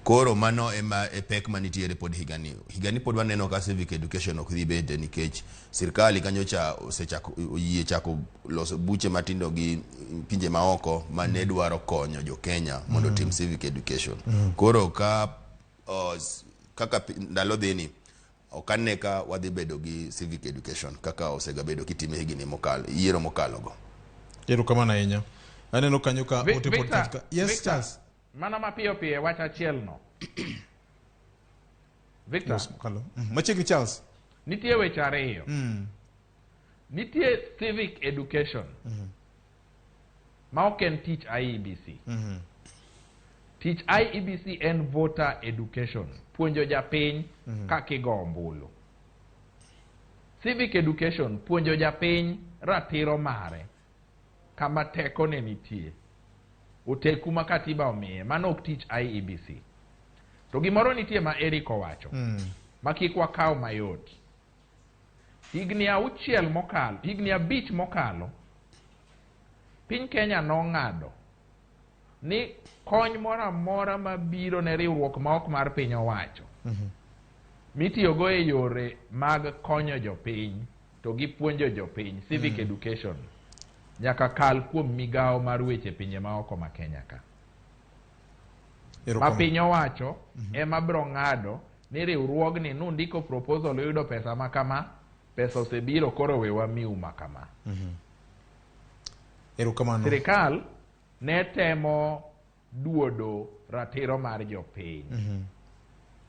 Koro mano ema e pek manitiere pod higani. Higani pod waneno ka civic education ok dhi bede nikech sirkal kanyocha osechako oyie chako loso buche matindo gi pinje maoko mane dwaro konyo jo Kenya mondo otim civic education. Koro ka kaka ndalo dhi ni ok ane ka wadhi bedo gi civic education kaka osegabedo kitime higni mokalo, yiero mokalo go. Erokamano ahinya. Aneno kanyo ka ote pod Victor, Yes, Victor, Charles. Mana mapiyo piyo wach achiel no. Victor. Yes, mokalo. Machiegni Charles. Nitie weche ariyo. Nitie civic education. Ma ok en tich IEBC. Tich IEBC en voter education. Puonjo japiny kaka igo ombulu. Civic education puonjo japiny ratiro mare kama tekone nitie. Oteku ma katiba omiye, mano ok tich IEBC. To gimoro nitie ma Eric owacho, ma kik wakaw mayot. Higni 6 mokalo, higni 5 mokalo, piny Kenya nong'ado ni kony moro amora mabiro ne riwruok ma ok mar piny owacho, mitiyogo e yore mag konyo jopiny to gi puonjo jopiny, civic education, nyaka kal kuom migawo mar weche pinje maoko ma Kenya ka. Ma piny owacho ema biro ng'ado ni riwruogni nundiko proposal uyudo pesa ma kama, pesa osebiro koro we wamiu ma kama. Erokamano. Sirikal ne temo duodo ratiro mar jopiny.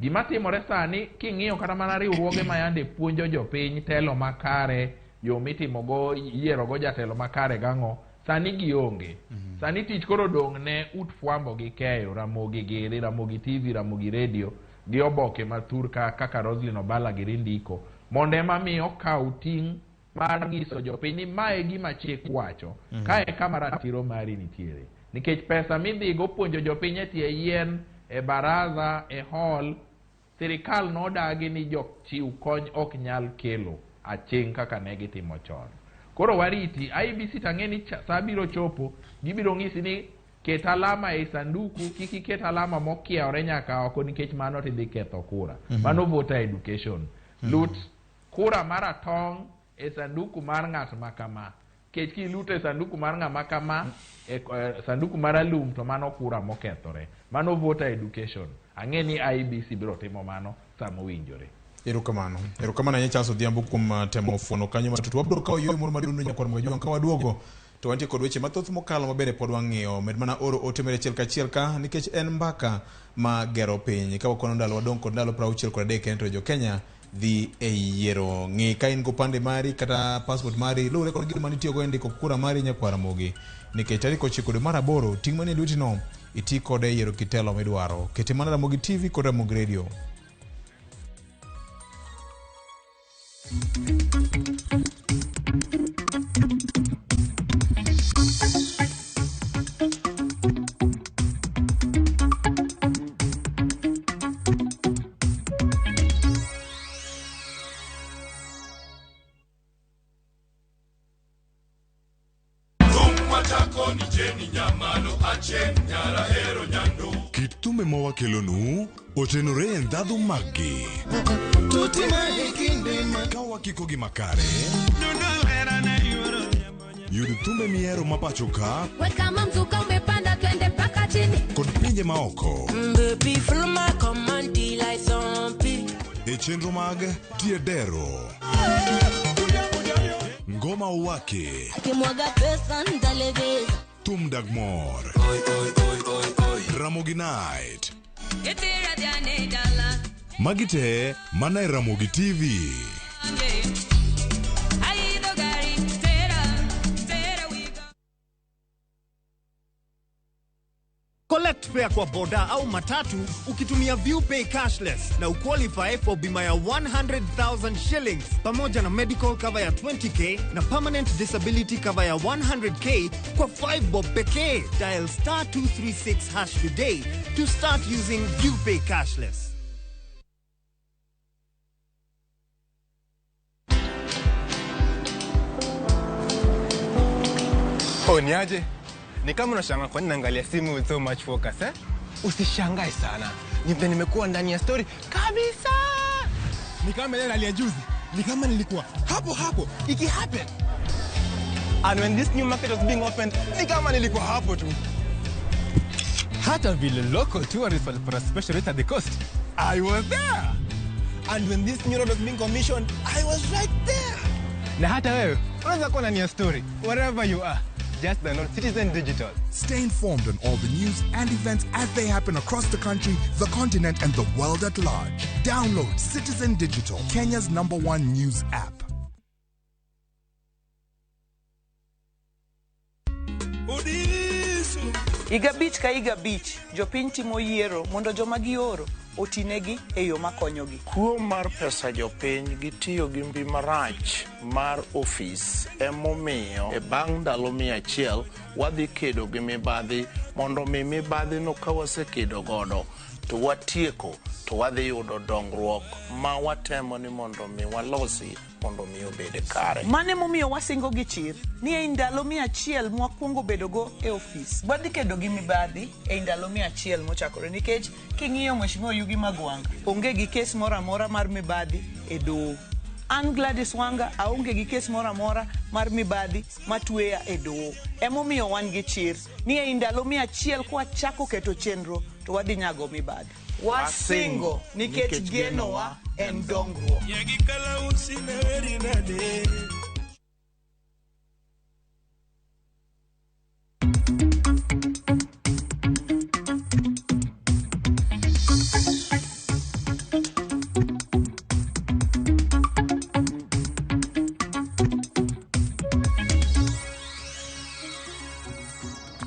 Gima timore sani king'iyo kata mana riwruoge ma yande puonjo jopiny telo makare, yo mitimogo yierogo jatelo makare gang'o, sani gionge. Sani tich koro dong' ne ut fwambo gi keyo, Ramogi giri, Ramogi TV, Ramogi Radio, gi oboke mathur kaka Roslyn Obala giri ndiko, mondo ema mi okaw ting' mar nyiso jopiny ni mae gima chik wacho, kae kama ratiro mari nitiere. Nikech pesa midhigo puonjo jopiny e tie yien, e baraza, e hall, sirikal nodagi ni jochiw kony ok nyal kelo aching' kaka ne gitimo chon. Koro wariti, IEBC tang'e ni sa biro chopo, gibiro ng'isi ni ket alama e sanduku, kik iket alama mokiewore nyaka oko nikech mano tidhi ketho kura. Mano voter education. Lut kura mar atong' e sanduku mar ng'at ma kama. Kech kiluto e sanduku mar ng'ama kama, e sanduku mar alum to mano kura mokethore. Mano voter education. Ang'e ni IEBC biro timo mano sama owinjore. Erokamano. Erokamano ahinya Charles Odhiambo kuom temo fuono kanyo matut. Wabiro kawo yueyo moro madundo nyakwar Mwajuma ka waduogo to wantie kod weche mathoth mokalo mabende pod wang'iyo. Med mana oro ote mere achiel kachiel ka nikech en mbaka ma gero piny. Ka wakwano ndalo wadong' kod ndalo 63 kende to jo Kenya dhi e yiero. Ng'i ka in gopande mari kata passport mari luwore kod gino manitiyogo e ndiko kura mari nyakwar Ramogi. Nikech tarik 9 dwe mar 8 ting' manie lweti no iti kode e yiero kitelo midwaro. Kete mana Ramogi TV kod Ramogi Radio. Kit thumbe ma wakelonu otenore e ndhadhu maggi. Ka wakiko gi makare, yud thumbe mihero ma pacho ka Kama mzuka umepanda twende mpaka chini. kod pinje maoko e chenro mag Tiedero, Ngoma Uwake, Akimwaga pesa nitalegeza. Thum Dag Mor, Ramogi Night. Magi te mana e Ramogi TV. Collect fare kwa boda au matatu ukitumia ViewPay cashless na uqualify for bima ya 100,000 shillings pamoja na medical cover ya 20K na permanent disability cover ya 100K kwa 5 bob pekee. Dial star 236 hash today to start using ViewPay cashless. Oh, niaje? Ni kama unashangaa kwa nini naangalia simu with so much focus, eh? Usishangae sana. Ni vile nimekuwa ndani ya story kabisa. Ni kama ile nalia juzi. Ni kama nilikuwa hapo hapo iki happen. And when this new market was being opened, ni kama nilikuwa hapo tu. Hata vile local tourists walipata special rate at the coast, I was there. And when this new road was being commissioned, I was right there. Na hata wewe unaweza kuwa ndani ya story wherever you are. Just download Citizen Digital. Stay informed on all the news and events as they happen across the country, the continent, and the world at large. Download Citizen Digital, Kenya's #1 news app. Higa abich ka higa abich, jopiny timo yiero mondo joma gioro otinegi e yo makonyogi. Kuo mar pesa jopiny gi tiyo gi mbi marach mar ofis emomiyo e bang' ndalo 100 wadhi kedo gi mibadhi mondo mi mibadhi no ka wasekedo godo to watieko to wadhi yudo dongruok ma watemo ni mondo mi walosi mondo mi obed kare. Mano emomiyo wasingo gi chir ni ei ndalo 100 mwakwongo bedogo e ofis, wadhi kedo gi mibadhi ei ndalo 100 mochakore, nikech king'iyo Mheshimiwa Yugi Magwang' onge gi kes moro amora mar mibadhi e doho. An Gladys Wanga aonge gi kes moro amora mar mibadhi matweya e doho. Emomiyo wan gi chir ni ei ndalo 100 kwachako keto chenro to wadhi nyago mibadhi. Wasingo nikech genowa en dongruok.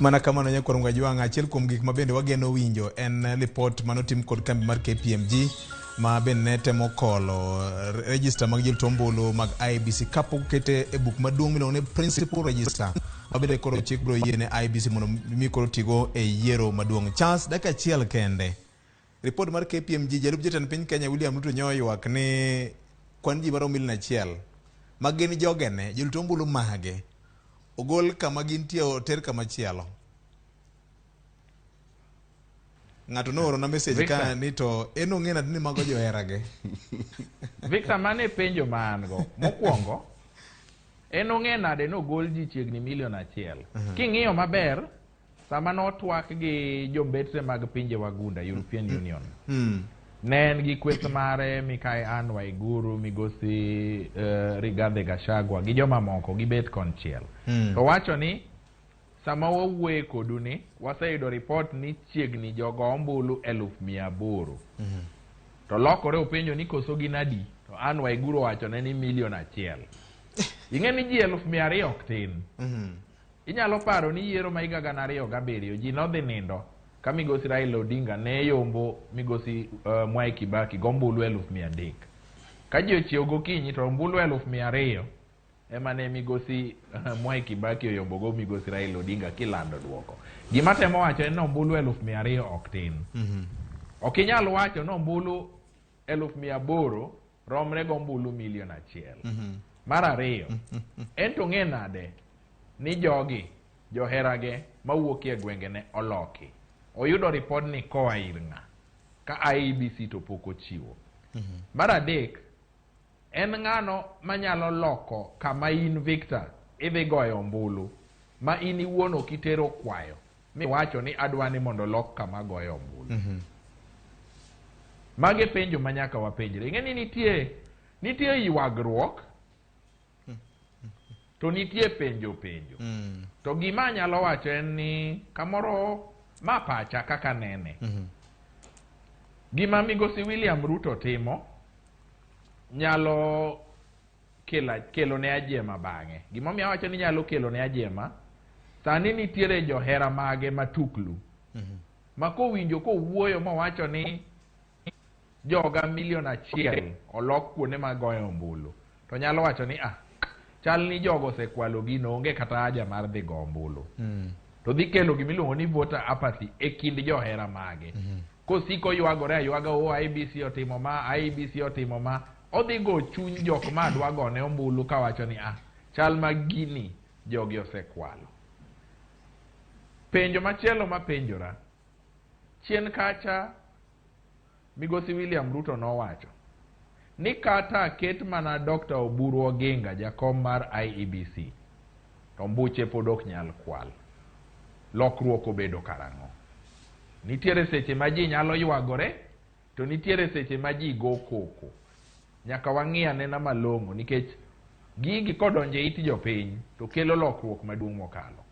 Mana kamano nyakwar Ngajwang', achiel kuom gik ma bende wageno winjo en lipot manotim kod kambi mar KPMG ma bende ne temo kolo register mag jolut ombulu mag IEBC kapok okete e buk maduong' miluongo ni Principal Register ma bende koro chik biro yiene IEBC mondo mi koro tigo e yiero maduong'. Charles, dakika achiel kende. Ripot mar KPMG, jalup jatend piny Kenya William Ruto nyo oywak ni kwan ji maromo milion 1 ma gin jogene, jolut ombulu mage ogol kama gintie oter kama chielo. Ng'ato nooro na message ka ni to en ong'e nade ni mago joherage. Victor, mane penjo ma an go. Mokwongo, en ong'e nade nogol ji chiegni milion 1. King'iyo maber, sama notwak gi jombetre mag pinje wagunda, European Union. Ne en gi kweth mare Mikai Anne Waiguru, migosi Rigathi Gachagua gi jomamoko gibet konchiel. To wacho ni sama wawuoye kodu ni waseyudo ripot ni chiegni jogo ombulu 800,000. To lokore openjo ni koso gin adi, to Anne Waiguru owacho ne ni milion 1. Ing'e ni ji 200,000 ok tin. Inyalo paro ni yiero ma higa 2007 ji nodhi nindo ka migosi Raila Odinga ne yombo migosi Mwai Kibaki go ombulu 300,000. Ka ji ochiew gokinyi to ombulu 200,000 ema ne migosi Mwai Kibaki oyombo go migosi Raila Odinga kilando duoko. Gima temo wacho en ni ombulu 200,000 ok tin. Ok inyal wacho ni ombulu 800,000 romre go ombulu milion 1. Mar ariyo, en to ng'e nade ni jogi joherage mawuok e gwengene oloki. Oyudo ripod ni koa ir ng'a ka IEBC to pok ochiwo. Mar adek, en ng'ano manyalo loko kama in Victor idhi goyo ombulu ma in iwuon ok itero kwayo miwacho ni adwa ni mondo lok kama goyo ombulu. Mage penjo ma nyaka wapenjre. Ing'e ni nitie ywagruok to nitie penjo. To gima anyalo wacho en ni kamoro ma pacha kaka nene. Gima migosi William Ruto timo nyalo kelo ne ajema bang'e. Gimomiyo awacho ni nyalo kelo ne ajema, sani nitiere johera mage matuklu Ma kowinjo kowuoyo mowacho ni joga 1 million olok kuonde mag goyo ombulu, to nyalo wacho ni ah, chal ni jogo osekwalo gino, onge kata haja mar dhi go ombulu. To dhi kelo gimiluongo ni voter apathy e kind johera mage. Kosiko ywagore aywaga, o IEBC otimo ma, IEBC otimo ma, odhi go chuny jok ma dwa gone ombulu kawacho ni ah, chal ma gini jogi osekwalo. Penjo machielo mapenjora, chien kacha migosi William Ruto nowacho ni kata aket mana Dr. Oburu Oginga jakom mar IEBC to mbuche pod ok nyal kwal. Lokruok obedo karang'o? Nitiere seche ma ji nyalo ywagore to nitiere seche ma ji go koko. Nyaka wang'i anena malong'o nikech gigi kodonjo e it jopiny to kelo lokruok maduong' mokalo.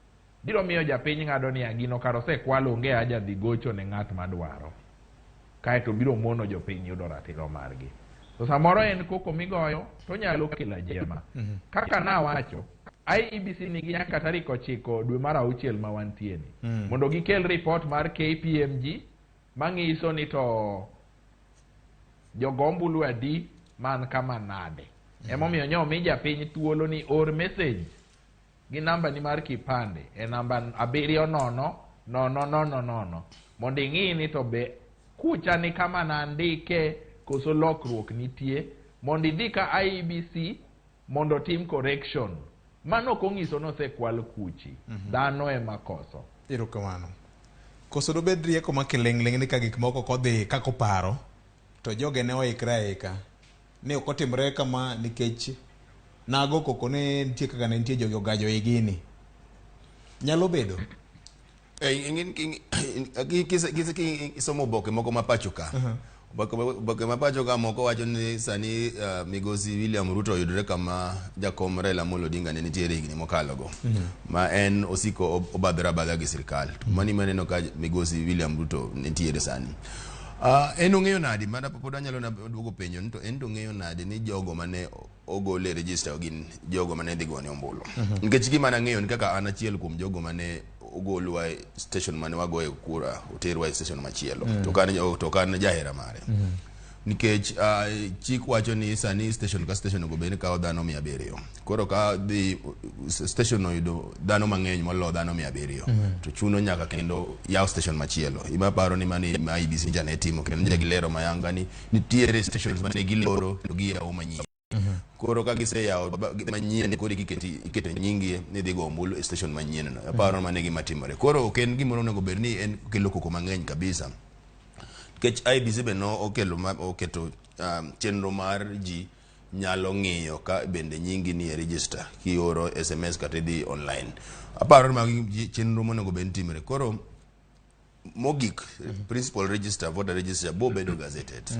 Biro miyo japiny ng'ado niya gino kar osekwal onge haja dhi gocho ne ng'at madwaro. Kaeto biro mono jopiny yudo ratiro margi. To samoro en koko migoyo to nyalo kelo ajiema. Kaka nawacho, IEBC nigi nyaka tarik 9 dwe mar auchiel ma wantie ni. Mondo gikel report mar KPMG mang'iso ni to jogo ombulu adi man kama nade. Emomiyo nyo mi japiny thuolo ni or message gi namba ni mar kipande e namba 700 000 mondo ing'i ni to be kucha ni kama nandike koso lokruok nitie mondo idhi ka IEBC mondo otim correction. Mano ok onyiso ni osekwal kuchi. Dhano ema koso. Erokamano. Koso dobed rieko ma kiling'ling' ni ka gik moko ok odhi kaka oparo to joge ne oikre aika ni ok otimre kama nikech nago koko ni nitie kaka ne nitie jogi ogajo e gini. Nyalo bedo. Kisomo oboke moko ma pacho ka, oboke ma pacho ka moko wacho ni sani migosi William Ruto oyudore kama jakom Raila Amolo Odinga ne nitiere higni mokalo go, ma en osiko obadhore abadha gi sirikal. To mani maneno ka migosi William Ruto nitiere sani. En ong'eyo nadi mana pod anyalo na duogo penjo ni to en to ong'eyo nade ni jogo mane ogol e register gin jogo mane dhi gone ombulu? Nikech gima nang'eyo ni kaka an achiel kuom jogo mane ogolwa e station mane wagoye kura oterwa e station machielo, to ka an jahera mare, nikech chik wacho ni sani station ka station onego bed ni kawo dhano 700. Koro ka dhi station oyudo dhano mang'eny molo dhano 700, to chuno nyaka kendo yaw station machielo. Ima paro ni mani ma IEBC nyocha ne timo kendo nyocha gilero mayanga ni nitiere stations mane giloro to giyawo manyien. Koro ka giseyawo manyien, koro iketo nyingi ni dhi go ombulu e station manyien no. Aparo mano e gima timore. Koro ok en gimoro onego bed ni en kelo koko mang'eny kabisa, nikech IEBC be no okelo ma, oketo chenro mar ji nyalo ng'iyo ka bende nyingi ni e register kioro SMS kata idhi online. Aparo ni magi chenro monego bed ni timore. Koro mogik, principal register, voter register bo bedo gazetted.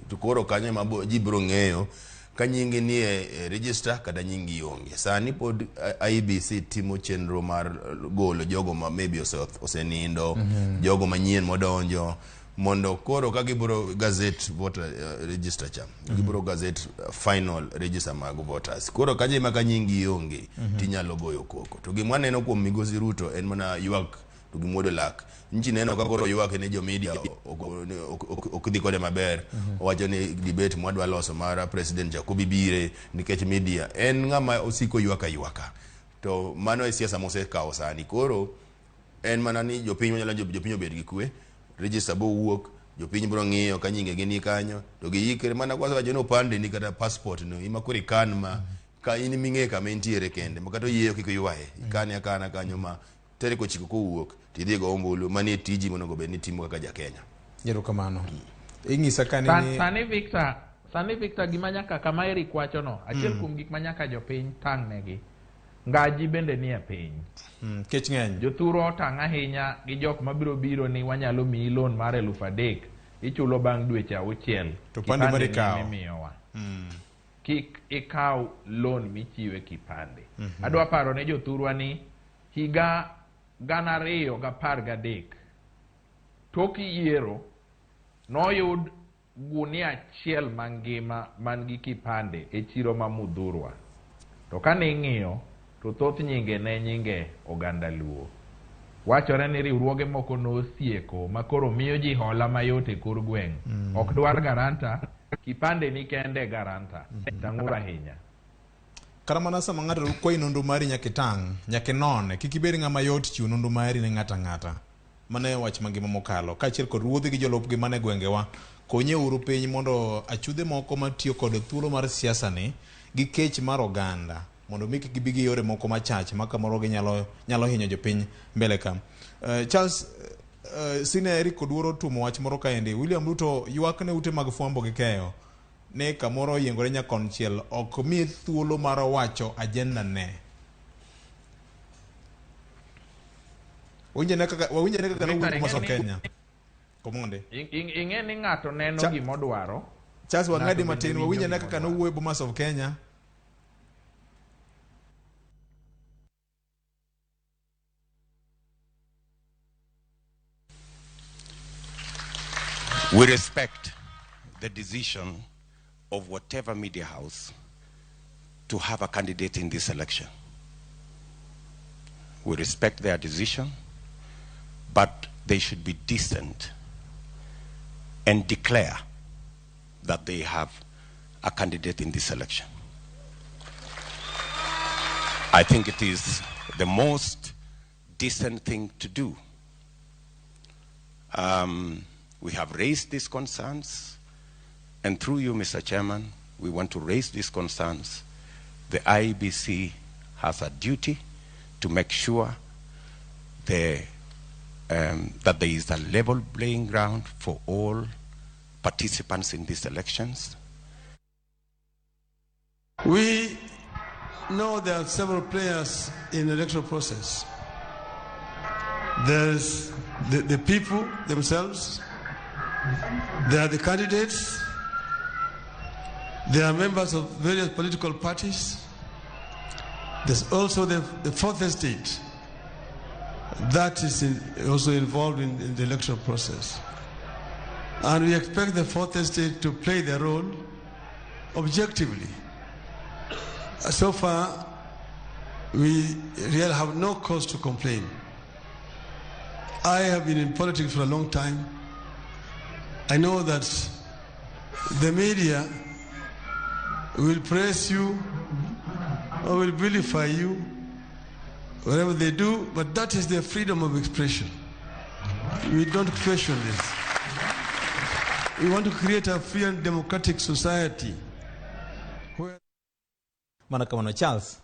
To koro kanyo ema ji biro ng'eyo ka nyingi ni e register kata nyingi onge. Sani pod IEBC timo chenro mar golo jogo ma maybe osenindo, jogo manyien modonjo, mondo koro ka gibiro gazette voter register cha, gibiro gazette final register mag voters. Koro kanyo ema ka nyingi onge tinyalo goyo koko. To gima waneno kuom migosi Ruto en mana ywak to gi muodo lak. Nchi neno ka koro ywak ni jo media ok dhi kode maber. Owacho ni debate mwadwa loso mar president Jacobi bire nikech media en ng'ama osiko ywak aywaka. To mano e siasa mosekawo sani. Koro en mana ni jopiny wanyalo jopiny obed gi kwe. Register bo wuok, jopiny biro ng'iyo ka nyinge ni kanyo to giyikre mana kwa wacho ni opande ni kata passport no ima koro ikan ma ka in ming'e kama entiere kende ma kata oyieyo kik ywaye, ikane akana kanyo ma tarik 9 kowuok tidhi go ombulu. Mani e tiji monego bed ni itimo kaka ja Kenya. Erokamano. Ing'isa ka ni Sani Victor, gima nyaka kama Eric wacho no, achiel kuom gik ma nyaka jopiny tang' negi, ngaji bende nie piny. Kech ng'eny. Jothurwa otang' ahinya gi jok mabiro biro ni wanyalo miyi loan mar 3000 ichulo bang' dweche 6. To pande mar Kipande ni ikawo. ema imiyowa. Kik ikaw loan michiwe kipande. Adwa paro ne jothurwa ni higa 2013 tok yiero noyud gunia achiel mangima man gi kipande e chiro ma Mudhurwa. To kane ing'iyo to thoth nyinge ne nyinge oganda Luo. Wachore ni riwruoge moko nosieko ma koro miyo ji hola mayot e kor gweng'. Ok dwar guarantor, kipande ni kende guarantor. Tang'ur ahinya. Kata mana sama ng'ato kwayi nonro mari nyaka itang', nyaka inone. Kik ibed ng'ama yot chiwo nonro mari ne ng'ato ang'ata. Mano e wach mangima mokalo. Kaachiel kod ruodhi gi jolupgi man e gwengewa, konyeuru piny mondo achudhe moko matiyo kod thuolo mar siasa ni gi kech mar oganda mondo mi kik gibi gi yore moko machach ma kamoro ginyalo nyalo hinyo jopiny mbele ka. Charles, Sine Eric Oduor otuomo wach moro kaendi. William Ruto ywak ne ute mag fwambo gi keyo ni kamoro oyiengore nyakonchiel ok miye thuolo mar wacho agenda ne. Wawinjane kaka wawinjane kaka Victor, nowuoyo Bomas of ing'e ni- Kenya. Komonde. Ing'e ni ng'ato neno gimodwaro. Charles Ng'ato wang'adi bende matin winjo wawinjane kaka gimodwaro. nowuoyo Bomas of Kenya. We respect the decision of whatever media house to have a candidate in this election. We respect their decision, but they should be decent and declare that they have a candidate in this election. I think it is the most decent thing to do. We have raised these concerns, and through you, Mr. Chairman, we want to raise these concerns. The IEBC has a duty to make sure that there is a level playing ground for all participants in these elections. We know there are several players in the electoral process. There's the people themselves, there are the candidates, there are members of various political parties. There's also the fourth estate that is also involved in the electoral process. And we expect the fourth estate to play their role objectively. So far, we really have no cause to complain. I have been in politics for a long time. I know that the media will praise you or will vilify you, whatever they do, but that is their freedom of expression. We don't question this. We want to create a free and democratic society. Where Mana kamano Charles.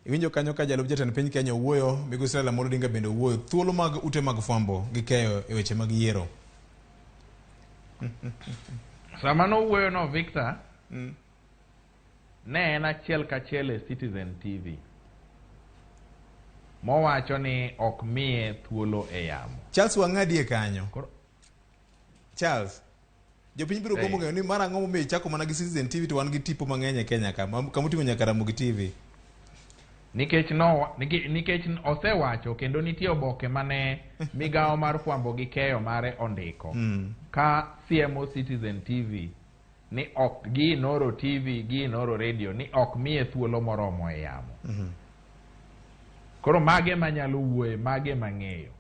Iwinjo kanyo ka jalup jatend piny Kenya owuoyo, migosi Raila Amolo Odinga bende owuoyo. Thuolo mag ute mag fwambo gi keyo e weche mag yiero. Sama nowuoyo no Victor, ne en achiel kachiel e Citizen TV. Mowacho ni ok miye thuolo e yamo. Charles wang'adie kanyo. Charles, jopiny biro gombo ng'eyo ni mar ang'o momiyo ichako mana gi Citizen TV to wan gi tipo mang'eny e Kenya ka, kamoting'o nyaka Ramogi TV. Nikech nikech osewacho kendo nitie oboke mane migawo mar fwambo gi keyo mare ondiko. Ka siemo Citizen TV ni ok gi Inoro TV gi Inoro Radio ni ok miye thuolo moromo e yamo. Koro mage manyalo wuoye, mage mang'eyo.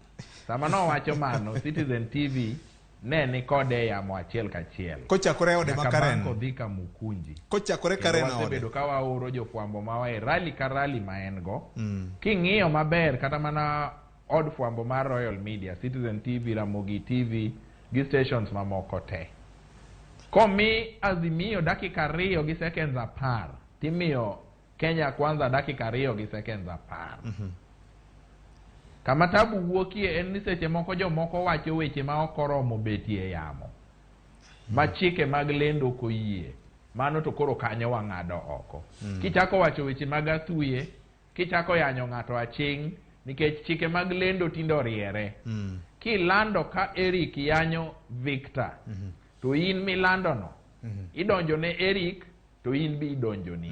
Sama nowacho mano, Citizen TV ne ni kode e yamo achiel kachiel. Kochakore e ode ma Nyaka Karen. bang' kodhi Kamukunji. Kochakore Kendo Karen ode. wasebedo ka waoro jofwambo mawa e rally ka rally ma en go. King'iyo maber kata mana od fwambo mar Royal Media, Citizen TV, Ramogi TV gi stations mamoko te. Komi Azimio dakika 2 gi seconds 10, timiyo Kenya Kwanza dakika 2 gi seconds 10. Kama tabu wuokie en ni seche moko jomoko wacho weche ma ok oromo betie e yamo. Ma chike mag lendo ok oyie. Mano to koro kanyo wang'ado oko. Kichako wacho weche mag athuye, kichako yanyo ng'ato aching', nikech chike mag lendo tinde oriere. Kilando ka Eric yanyo Victor, to in milando no, idonjo ne Eric, to in be idonjo ni.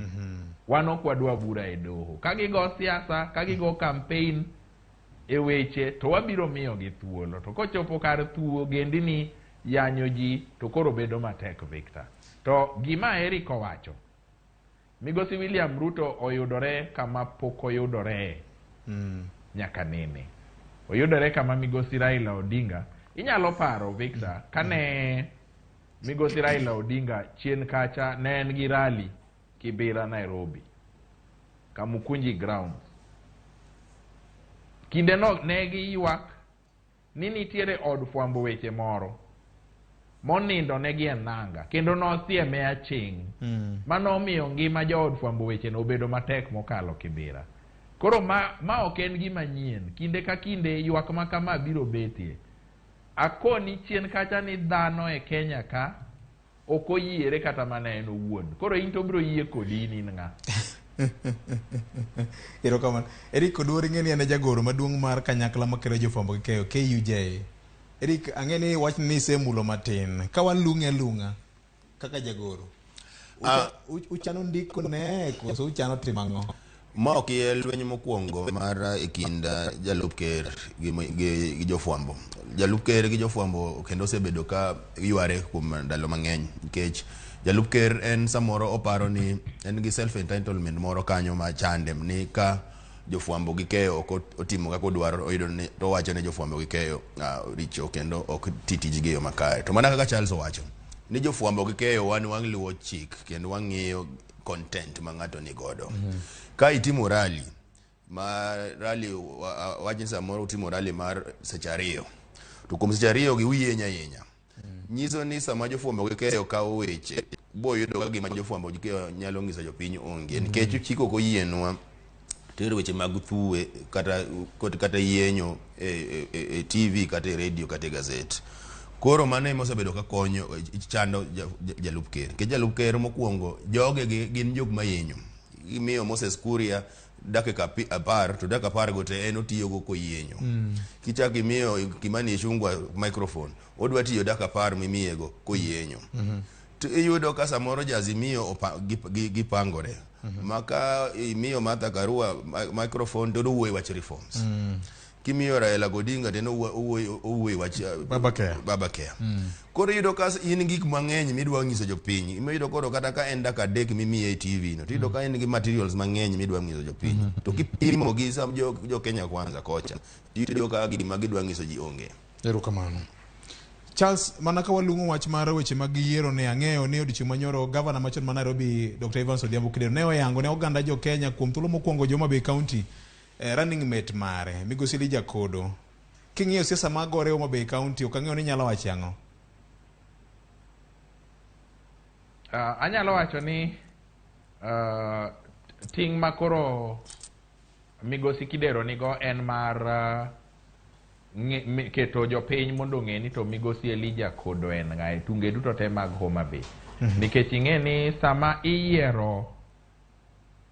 Wan ok wadwa bura e doho. Ka gigo siasa, ka gigo campaign e weche, to wabiro miyogi thuolo. To kochopo kar thuo gendini yanyo ji, to koro bedo matek Victor. To gima Eric owacho, migosi William Ruto oyudore kama pok oyudore nyaka nene. Oyudore kama migosi Raila Odinga. Inyalo paro Victor, kane migosi Raila Odinga chien kacha ne en gi rally Kibera Nairobi, Kamukunji grounds. Kindeno ne giywak ni nitiere od fwambo weche moro monindo negi e nanga kendo nosieme aching'. Mano omiyo ngima jood fwambo weche no obedo matek mokalo Kibera. Koro ma ok en gima nyien. Kinde ka kinde ywak ma kama biro betie. Akoni chien kacha ni dhano e Kenya ka ok oyiere kata mana en owuon. Koro in to biro yie kodi in in ng'a? Erokamano. Eric Oduor ing'e ni en e jagoro maduong' mar kanyakla makelo jofwambo gi keyo KUJ. Eric, ang'e ni wachni ni isemulo matin. Ka walung'e alung'a kaka jagoro. Uchano ndiko ne koso uchano timo ang'o? Ma ok e lweny mokwongo mar e kind jalup ker gi jofwambo. Jalup ker gi jofwambo kendo osebedo ka yware kuom ndalo mang'eny nikech jalup ker en samoro oparo ni en gi self entitlement moro kanyo ma chande ni ka jofwambo gi keyo ok otimo kaka odwaro, oyudo ni to owacho ni jofwambo gi keyo richo kendo ok ti tijgi e yo makare. To mana kaka Charles owacho ni jofwambo gi keyo wan wang'luwo chik kendo wang'iyo content ma ng'ato ni godo. Ka itimo rally ma rally wach ni samoro utimo rally mar seche 2 to kuom seche 2 gi uyienya ahinya, nyiso ni sama jofwambo gi keyo kawo weche boyudo ka gima jofwambo gi keyo nyalo nyiso jopiny onge, nikech chik ok oyienwa tero weche mag thuwe kata yienyo e TV kata e radio kata e gazet. Koro mano ema osebedo ka konyo chando jalup ker. Nikech jalup ker mokwongo joge gin jok mayenyo. Imiyo Moses Kuria dakika 10 to dakika 10 go te en otiyogo koyienyo. Kichako imiyo Kimani Ichung'wa microphone, odwa tiyo dakika 10 mimiyego koyienyo. To iyudo ka samoro Jaazimio gipangore. Maka imiyo Martha Karua microphone to owuoyo wach reforms. Kimiyo Raila Odinga to owuoyo wach Baba Care. Koro iyudo ka in gik mang'eny midwa nyiso jopiny. Iyudo koro kata ka en dakika 3 mimiye e TV no, to iyudo ka en gi materials mang'eny midwa nyiso jopiny. To kipimo gi sam jo Kenya Kwanza kocha, iyudo ka gima gidwa nyiso ji onge. Erokamano. Charles, mana ka walung'o wach mar weche mag yiero ne ang'eyo ni odiochieng' manyoro gavana machon ma Nairobi Dr. Evans Odhiambo Kidero ne oyango ne oganda jo Kenya kuom thuolo mokwongo jo Homa Bay County running mate mare migosi Elijah Kodo. King'iyo siasa magore Homa Bay County ok ang'eyo ni inyalo wacho ang'o. Anyalo wacho ni ting' makoro migosi Kidero nigo en mar keto jopiny mondo ong'e ni to migosi Elijah Kodo en ng'a e tunge duto te mag Homa Bay. Nikech ing'e ni sama iyiero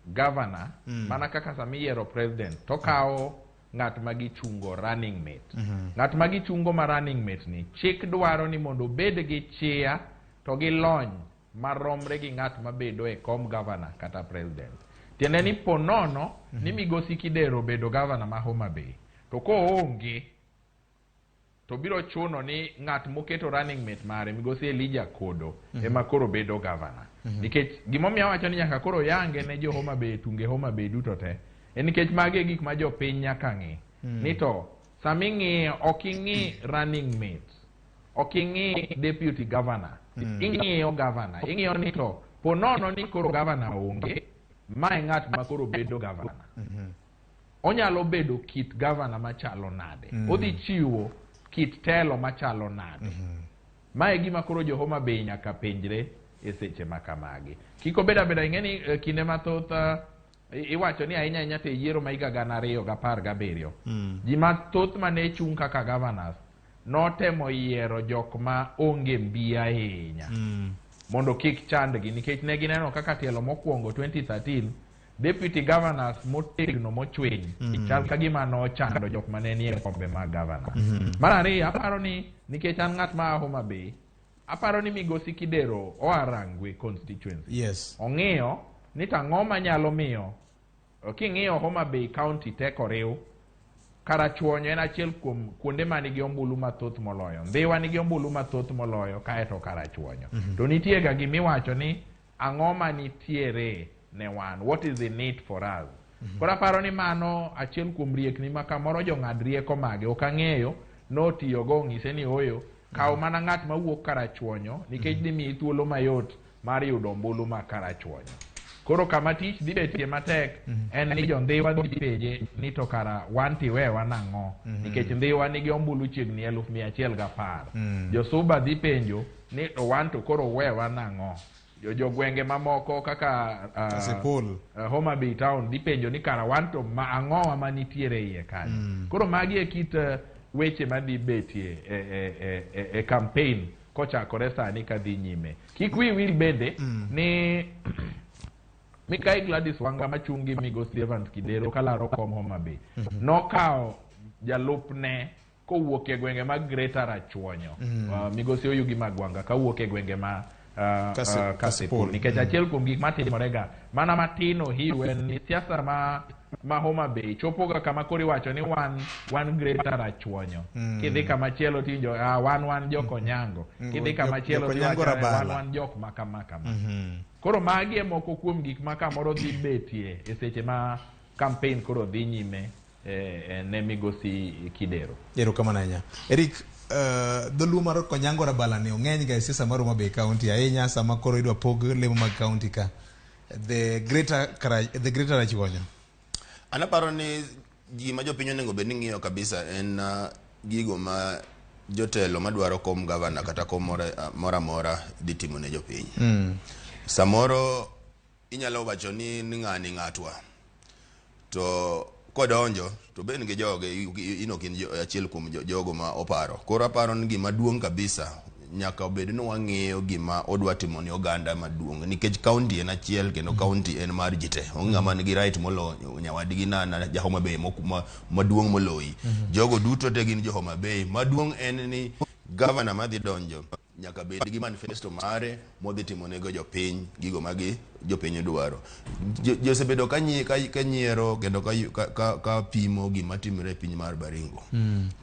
governor, mana kaka sama iyiero president, to kawo ng'at ma gichungo running mate. Ng'at ma gichungo ma running mate ni chik dwaro ni mondo obed gi chia to gi lony maromre gi ng'at mabedo e kom governor kata president. Tiende ni po nono ni migosi Kidero obedo governor ma Homa Bay, to koonge to biro chuno ni ng'at moketo running mate mare migosi Elijah Kodo ema koro bedo governor. Nikech gimomiyo awacho ni nyaka koro yange ne jo Homa Bay tunge Homa Bay duto te en nikech magi e gik ma jopiny nyaka ng'i. Ni to sama ing'iyo ok ing'i running mate, ok ing'i deputy governor, ing'iyo governor, ing'iyo ni to po nono ni koro governor onge, ma e ng'at ma koro bedo governor. Onyalo bedo kit governor machalo nade? Odhi chiwo kit telo machalo nade? Ma e gima koro jo Homa Bay nyaka penjre e seche ma kamagi. Kik obed abeda, ing'e ni kinde mathoth iwacho ni ahinya ahinya to e yiero ma higa 2017. Ji mathoth mane chung' kaka governors notemo yiero jok ma onge mbi ahinya mondo kik chandgi, nikech ne gineno kaka tielo mokwongo 2013 deputy governors motegno mochwiny chal ka gima nochando jok mane nie kombe mag governor. Mar ariyo, aparo ni nikech an ng'at ma Homa Bay, aparo ni migosi Kidero oa Rangwe constituency. Yes. Ong'iyo ni to ang'o manyalo miyo king'iyo Homa Bay County tek oriw, Karachuonyo en achiel kuom kuonde manigi ombulu mathoth moloyo. Ndhiwa nigi ombulu mathoth moloyo kaeto Karachuonyo. To nitie ga gimiwacho ni ang'o manitiere ne wan, what is in it for us. Koro aparo ni mano achiel kuom riekni ma kamoro jong'ad rieko mage ok ang'eyo notiyogo ong'ise ni oyo kaw mana ng'at mawuok Karachuonyo nikech dhi miyi thuolo mayot mar yudo ombulu ma Karachuonyo. Koro kama tich dhi betie matek en ni jo Ndhiwa dhi penje ni to kara wan tiwewa nang'o nikech Ndhiwa nigi ombulu chiegni 110,000. Jo Suba dhi penjo ni to wan to koro wewa nang'o. Jogwenge mamoko kaka Kasipul. Homa Bay town dhi penjo ni kara wan to ma ang'owa manitiere iye kanyo. Koro magi e kit weche madhi betie e campaign kochakore sani kadhi nyime. Kik wi wil bende ni Mikai Gladys Wanga machung' gi migosi Evans Kidero kalaro kom Homa Bay nokawo jalupne kowuok e gwenge mag Greater Rachuonyo, migosi Oyugi Magwanga kawuok e gwenge ma Kasipul, nikech achiel kuom gik matimore ga mana matin ohiu en ni siasa ma Homa Bay chopo ga kama koro iwacho ni wan Greater Rachuonyo. Kidhi kama chielo tiwinjo wan jok Onyango. Kidhi kama chielo Jok Onyango tiwacho ni wan Rabala. wan jok ma kama kama. Koro magi e moko kuom gik ma kamoro dhi betie e seche ma campaign koro dhi nyime ne migosi Kidero. Erokamano ahinya. Eric, dholuo mar Konyango Rabala ni ong'eny ga e siasa mar Homa Bay County ahinya sama koro idwa pog lemo mag county ka. The greater Rachuonyo. An aparo ni gima jopiny onego bed ni ng'iyo kabisa en gigo ma jotelo madwaro kom gavana kata kom moro amora dhi timo ne jopiny. Samoro inyalo wacho ni ng'ani ng'atwa to kodonjo to be en gi joge, in ok in achiel kuom jogo ma oparo. Koro aparo ni gima duong' kabisa nyaka obed ni wang'iyo gima odwa timo ne oganda maduong', nikech county en achiel kendo county en mar ji te. Onge ng'ama nigi right molo nyawadgi na ja Homa Bay maduong' moloyi. Jogo duto te gin jo Homa Bay. Maduong' en ni gavana madhi donjo nyaka bed gi manifesto mare modhi timo nego jopiny gigo ma gi jopiny dwaro. Ji osebedo ka nyiero kendo ka pimo gima timore e piny mar Baringo.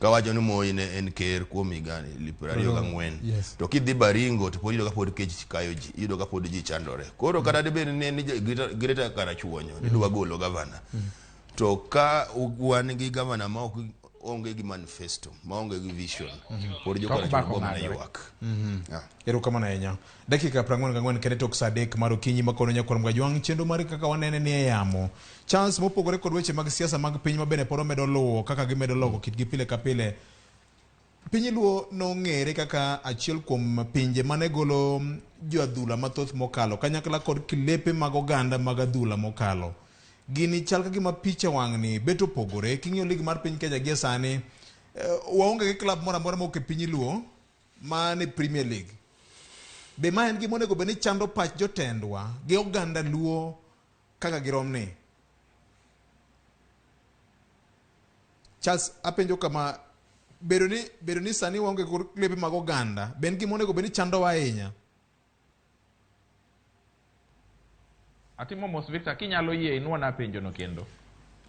Kawacho ni Moi ne en ker kuom higa 24. To kidhi Baringo to pod iyudo ka pod kech kayo ji, iyudo ka pod ji chandore. Koro kata dibed ni en Greater Karachuonyo idwa golo gavana. To ka wan gi gavana ma ok onge gi manifesto, ma onge gi vision, pod jo Tok Karachuonyo bako bo mana ng'adore. ywak. Yeah. Erokamano ahinya. Dakika 44 kende tok sa 3 mar okinyi makono nyakwar Mgajwang' chenro mari kaka wanene ni e yamo. Charles, mopogore kod weche mag siasa mag piny ma bende pod omedo luwo kaka gimedo loko kitgi pile ka pile. Piny Luo nong'ere kaka achiel kuom pinje mane golo jo adhula mathoth mokalo kanyakla kod kilepe mag oganda mag adhula mokalo. Gini chal ka gima picha wang'ni bet opogore. King'iyo lig mar piny Kenya gie sani, waonge gi club moro amora mowuok e piny Luo man e Premier League. Be ma en gima onego bed ni chando pach jotendwa gi oganda Luo kaka girom ni? Charles, apenjo kama, bedo ni sani waonge kod klepe mag oganda, be en gima onego bed ni chandowa ahinya? Atimo mos Victor, kinyalo yie inuona penjono kendo.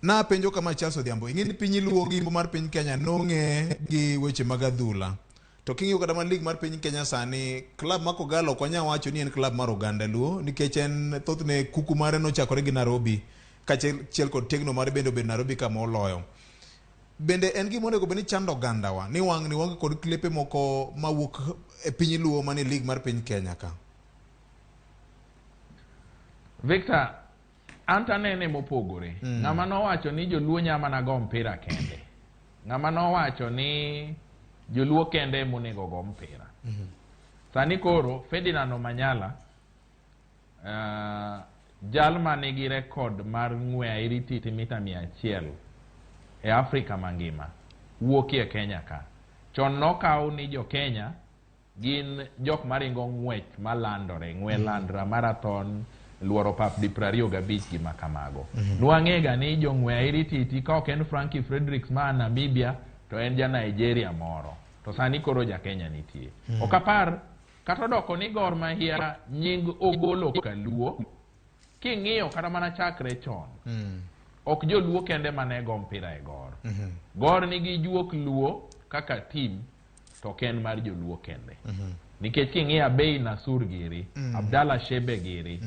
Napenjo kama Charles Odhiambo, ing'e ni piny Luo gi imbo mar piny Kenya nong'e gi weche mag adhula. To king'iyo kata mana league mar piny Kenya sani, club ma Kogalo ok wanyal wacho ni en club mar oganda Luo nikech en thothne kuku mare nochakore gi Nairobi kaachiel kod tegno mare bende obedo Nairobi kama oloyo. Bende en gima onego bed ni chando ogandawa ni wang' ni waonge kod klepe moko mawuok e piny Luo manie league mar piny Kenya ka. Victor, an to anene mopogore. Ng'ama nowacho ni joluo nya mana go mpira kende. Ng'ama nowacho ni joluo kende emonego go mpira. Sani koro Ferdinand Omanyala, jal manigi rekod mar ng'we airititi mita 100 e Afrika mangima wuokie Kenya ka. Chon nokaw ni jo Kenya gin jok maringo ng'wech malandore, ng'we landra, marathon, luoro pap di 25 gi makamago. Nwang'e ni jong'we airititi ka ok en Frankie Fredericks ma Namibia to en ja Nigeria moro. To sani koro ja Kenya nitie. Ok apar kata odoko ni Gor Mahia nying ogolo kaluo king'iyo kata mana chakre chon ok joluo kende mane go mpira e Gor. Gor nigi juok luo kaka team to ok en mar joluo kende. Nikech king'iyo Abei Nasur giri, Abdalla Shebe giri,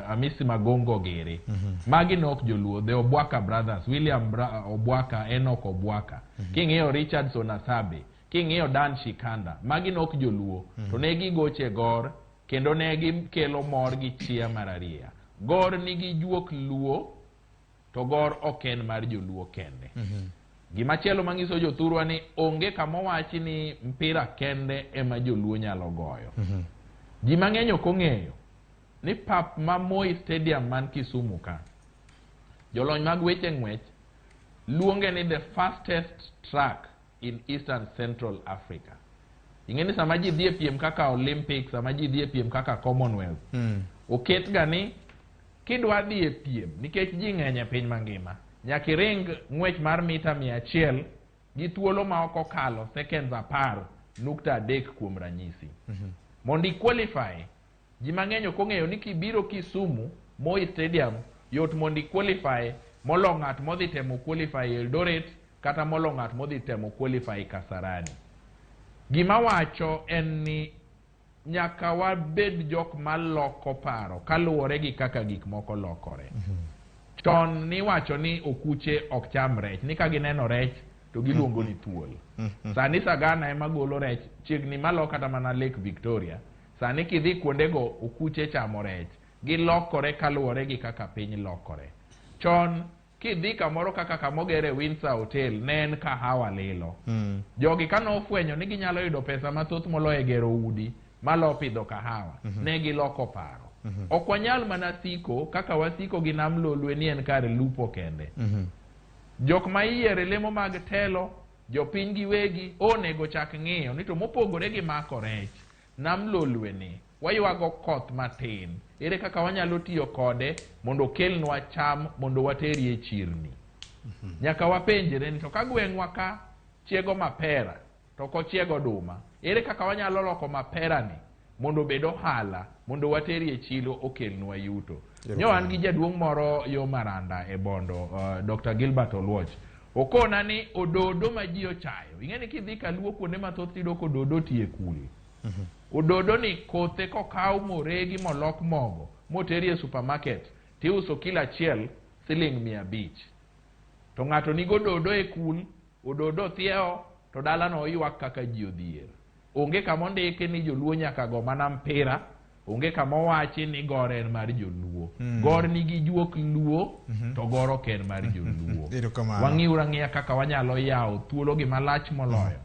Amisi Magongo giri. Magi ne ok joluo, the Obwaka brothers, William Obwaka, Enoch Obwaka. King'iyo Richardson Asabe, king'iyo Dan Shikanda, magi ne ok joluo. To ne gigoche Gor, kendo ne gikelo mor gi chia mar ariya. Gor nigi juok luo, to Gor ok en mar joluo kende. Gimachielo manyiso jothurwa ni onge kama owachi ni mpira kende ema joluo nyalo goyo. Ji mang'eny ok ong'eyo ni pap ma Moi Stadium man Kisumu ka, jolony mag weche ng'wech luonge ni the fastest track in Eastern Central Africa. Ing'e ni sama ji dhi e piem kaka Olympics, sama ji dhi e piem kaka Commonwealth, oket ga ni kidwa dhi e piem nikech ji ng'eny e piny mangima, nyaka iring ng'wech mar mita 100 gi thuolo ma ok okalo seconds 10.3 kuom ranyisi. Mondo i qualify, ji mang'eny ok ong'eyo ni kibiro Kisumu, Moi Stadium, yot mondo i qualify molo ng'at modhi temo qualify Eldoret kata molo ng'at modhi temo qualify Kasarani. Gima wacho en ni nyaka wabed jok maloko paro kaluwore gi kaka gik moko lokore. Chon niwacho ni okuche ok cham rech, ni ka gineno rech to giluongo ni thuol. Sani Sagana ema golo rech chiegni malo kata mana Lake Victoria. Sani kidhi kuondego okuche chamo rech. Gilokore kaluwore gi kaka piny lokore. Chon kidhi kamoro kaka kamogere Windsor Hotel ne en kahawa lilo. Jogi kane ofwenyo ni ginyalo yudo pesa mathoth moloyo e gero udi malo pidho kahawa, ne giloko paro. Ok wanyal mana siko kaka wasiko gi Nam Lolwe ni en kar lupo kende. Jok ma iyiero lemo mag telo, jopiny giwegi onego chak ng'iyo ni to mopogore gi mako rech, Nam Lolwe ni waywago koth matin. Ere kaka wanyalo tiyo kode mondo okelnwa cham mondo waterie chirni. Nyaka wapenjre ni to ka gweng'wa ka chiego mapera to ok ochiego oduma, ere kaka wanyalo loko mapera ni mondo obed ohala mondo waterie chiro okelnwa yuto. Nyo an gi jaduong' moro yo Maranda e Bondo, Dr. Gilbert Oluoch. Okona ni ododo ma ji ochayo. Ing'e ni kidhi kaluo kuonde mathoth tiyudo ka ododo oti e kul. Ododo ni kothe kokaw moregi molok mogo moteri e supermarket tiuso kilo achiel siling 500. To ng'ato nigo ododo e kul, ododo thiewo to dalano oywak kaka ji odhier. Onge kama ondiki ni joluo nyaka go mana mpira, onge kama owachi ni Gor en mar joluo. Gor nigi juok luo, to Gor ok en mar joluo. Wang'iuru ang'iya kaka wanyalo yawo thuolo gi malach moloyo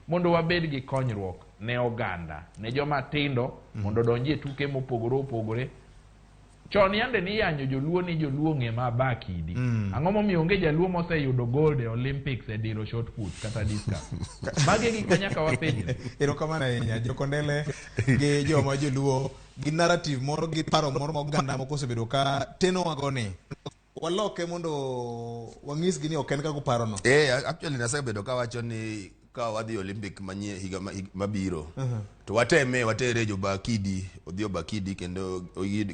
mondo wabed gi konyruok ne oganda, ne joma tindo mondo odonji e tuke mopogore opogore. Chon yande niyanyo joluo ni joluo ng'e ma ba kidi. Ang'o momiyo onge jaluo moseyudo gold e Olympics e diro shot put kata discus? Magi e gik ma nyaka wapenjre. Erokamano ahinya Jokondele gi joma joluo gi narrative moro gi paro moro ma oganda moko osebedo ka tenowago ni waloke mondo wang'isgi ni ok en kaka uparono. Actually nasebedo kawacho ni ka wadhi Olympic manyie higa mabiro to wateme watere jobakidi odhi obakidi kendo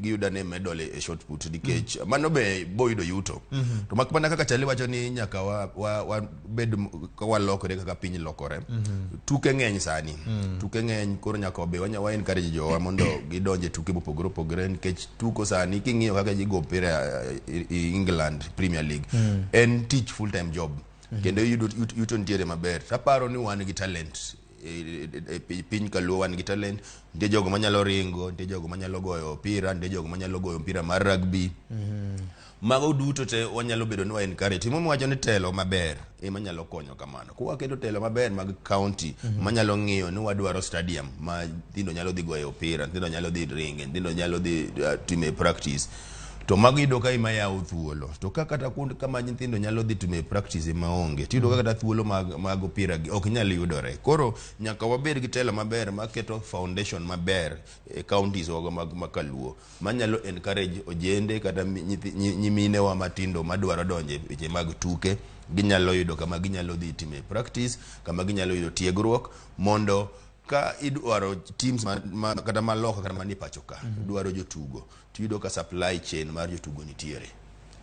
giyudo ane medal e shot put nikech mano be boyudo yuto. To mak mana kaka Chali wacho ni nyaka wabed ka walokore kaka piny lokore. Tuke ng'eny sani. Tuke ng'eny koro nyaka be wa encourage jowa mondo gidonje tuke mopogore opogore nikech tuko sani king'iyo kaka ji go mpira e England Premier League en tich full time job. Kendo yuto nitiere maber. Taparo ni wan gi talent e piny kaluo wan gi talent. Nitie jogo manyalo ringo, nitie jogo manyalo goyo opira, nitie jogo manyalo goyo mpira mar rugby. Mago duto te wanyalo bedo ni wa encourage. Timo wacho ni telo maber ema nyalo konyo kamano. Ka waketo telo maber mag county manyalo ng'iyo ni wadwaro stadium ma nyithindo nyalo dhi goyo opira, nyithindo nyalo dhi ringe, nyithindo nyalo dhi time practice. To mago iyudo ka ema yawo thuolo. To ka kata kuond kama nyithindo nyalo dhi time practice ema onge, tiyudo ka kata thuolo mag opira gi ok nyal yudore. Koro nyaka wabed gi telo maber maketo foundation maber e counties wago mag kaluo manyalo encourage ojende kata nyiminewa matindo madwaro donje weche mag tuke, ginyalo yudo kama ginyalo dhi time practice, kama ginyalo yudo tiegruok mondo ka idwaro teams kata maloka kata manie pacho ka dwaro jotugo tiyudo ka supply chain mar jotugo nitiere.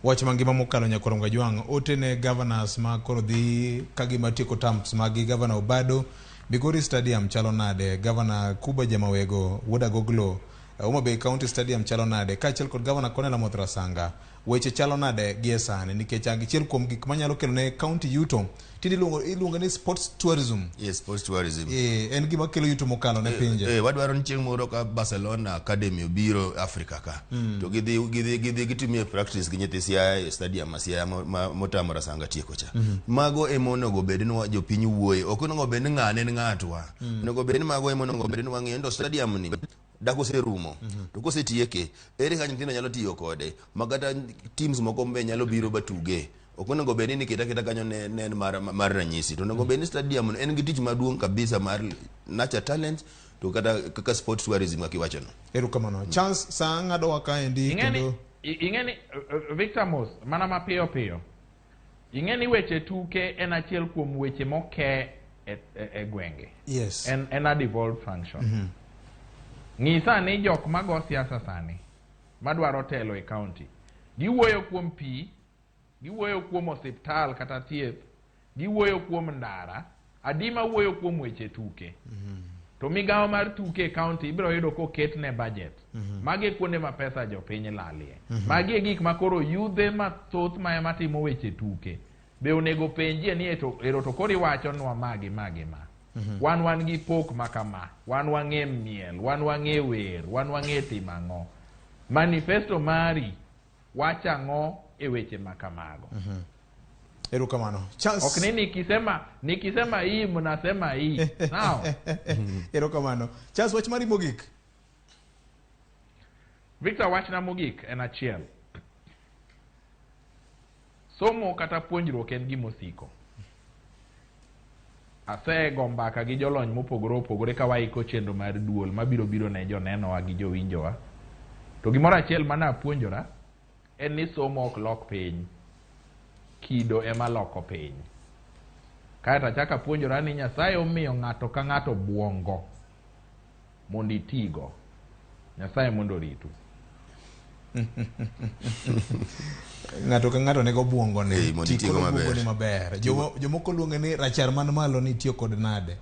Wach mangima mokalo Nyakwar Kajwang' ote ne governors ma koro dhi ka gima tieko terms magi, Governor Obado Migori Stadium chalo nade? Gavana Kuba Jamawego Wuod Agoglo, Homa Bay County Stadium chalo nade? Kaachiel kod Gavana Cornel Amoth Rasanga, weche chalo nade gie sani? Nikech achiel kuom gik manyalo kelo ne county yuto tinde iluongo iluongo ni sports tourism. Yes, sports tourism. En gima kelo yuto mokalo ne pinje. Wadwaro ni chieng' moro ka Barcelona Academy obiro Africa ka to gidhi gidhi gidhi gitimie practice gi nyithi Siaya e stadium ma Siaya motamo Rasanga tieko cha. Mago ema onego bed ni jopiny wuoye. Ok onego bed ni ng'ane en ng'atwa. Onego bed ni mago ema onego bed ni wang'iyo ni to stadium ni dak oserumo to kosetieke ere kaka nyithindo nyalo tiyo kode ma kata teams moko be nyalo biro batuge. Ok onego bed ni nikete aketa kanyo ne en mar ranyisi to onego bed ni stadium no en gi tich maduong' kabisa mar nurture talent to kata kaka sport tourism kaka iwachono. Erokamano. Chance saa ng'adowa kaendi Ing'eni kendo ing'eni Victor Mos mana mapiyo piyo. Ing'eni weche tuke en achiel kuom weche moke e gwenge. En a devolved function. Ng'isa ni jok mago siasa sani madwaro telo e county giwuoyo kuom pi, giwuoyo kuom osiptal kata thieth, giwuoyo kuom ndara, adima wuoyo kuom weche tuke. To migawo mar tuke e county ibiro yudo koket ne budget. Magi e kuonde ma pesa jopiny lalie. Magi e gik ma koro yudhe mathoth ma ema timo weche tuke. Be onego penjie ni eto, ero to koro iwachonwa ma gi ma gi ma. Wan gi pok ma kama, wan wang'e miel, wan wang'e wer, wan wang'e timo ang'o. Manifesto mari wacho ang'o e weche ma kamago? Erokamano. Charles. Ok ni nikisema hii mnasema hii. Sawa? Erokamano. Charles, wach mari mogik. Victor, wachna mogik en achiel. Somo kata puonjruok en gima osiko. Asego mbaka gi jolony mopogore opogore ka waiko chenro mar duol mabiro biro ne jonenowa gi jowinjowa. To gimoro achiel mane apuonjora en ni somo ok lok piny. Kido ema loko piny. Kaeto achako apuonjora ni Nyasaye omiyo ng'ato ka ng'ato buongo mondo itigo. Nyasaye mondo oritu. Ng'ato ka ng'ato nego buongo ne. Mondo Ti itigo kod maber. buongo ni maber. Jomoko luonge ni rachar man malo ni itiyo kod nade.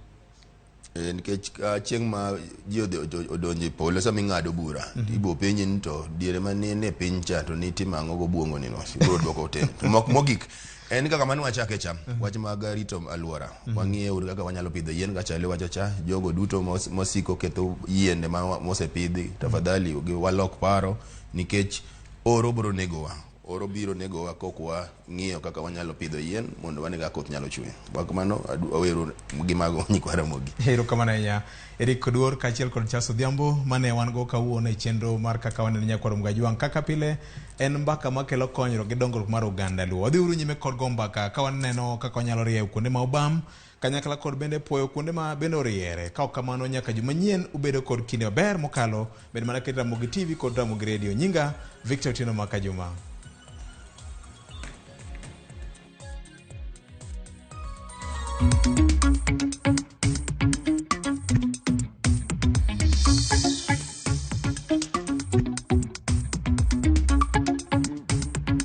Nikech chieng' ma ji odonjo e polo sama ing'ado bura ibo penji ni to diere mane ne piny cha to nitimo ang'o gobuongo ni no ibiro duoko ten. To mogik en kaka mane wachake cha wach mag rito alwora. Wang'iye uru kaka wanyalo pidho yien kaka Chale wacho cha jogo duto mosiko ketho yiende mosepidhi tafadhali walok paro nikech oro biro negowa. Oro biro negowa kok wang'iyo kaka wanyalo pidho yien mondo wane kaka koth nyalo chwe. Kamano aweru gi mago nyikwa Ramogi. Erokamano ahinya. Eric Oduor kaachiel kod Charles Odhiambo mane wan go kawuono e chenro mar kaka waneno nyakwar Mgajwang'. Kaka pile en mbaka makelo konyruok gi dongruok mar oganda Luo. Wadhiuru nyime kod go mbaka ka waneno kaka wanyalo rieyo kuonde ma obam kanyakla kod bende puoyo kuonde ma bende oriere. Ka ok kamano nyaka juma manyien ubedo kod kinde maber mokalo bed mana kod Ramogi TV kod Ramogi Radio. Nyinga Victor Otieno Makajuma.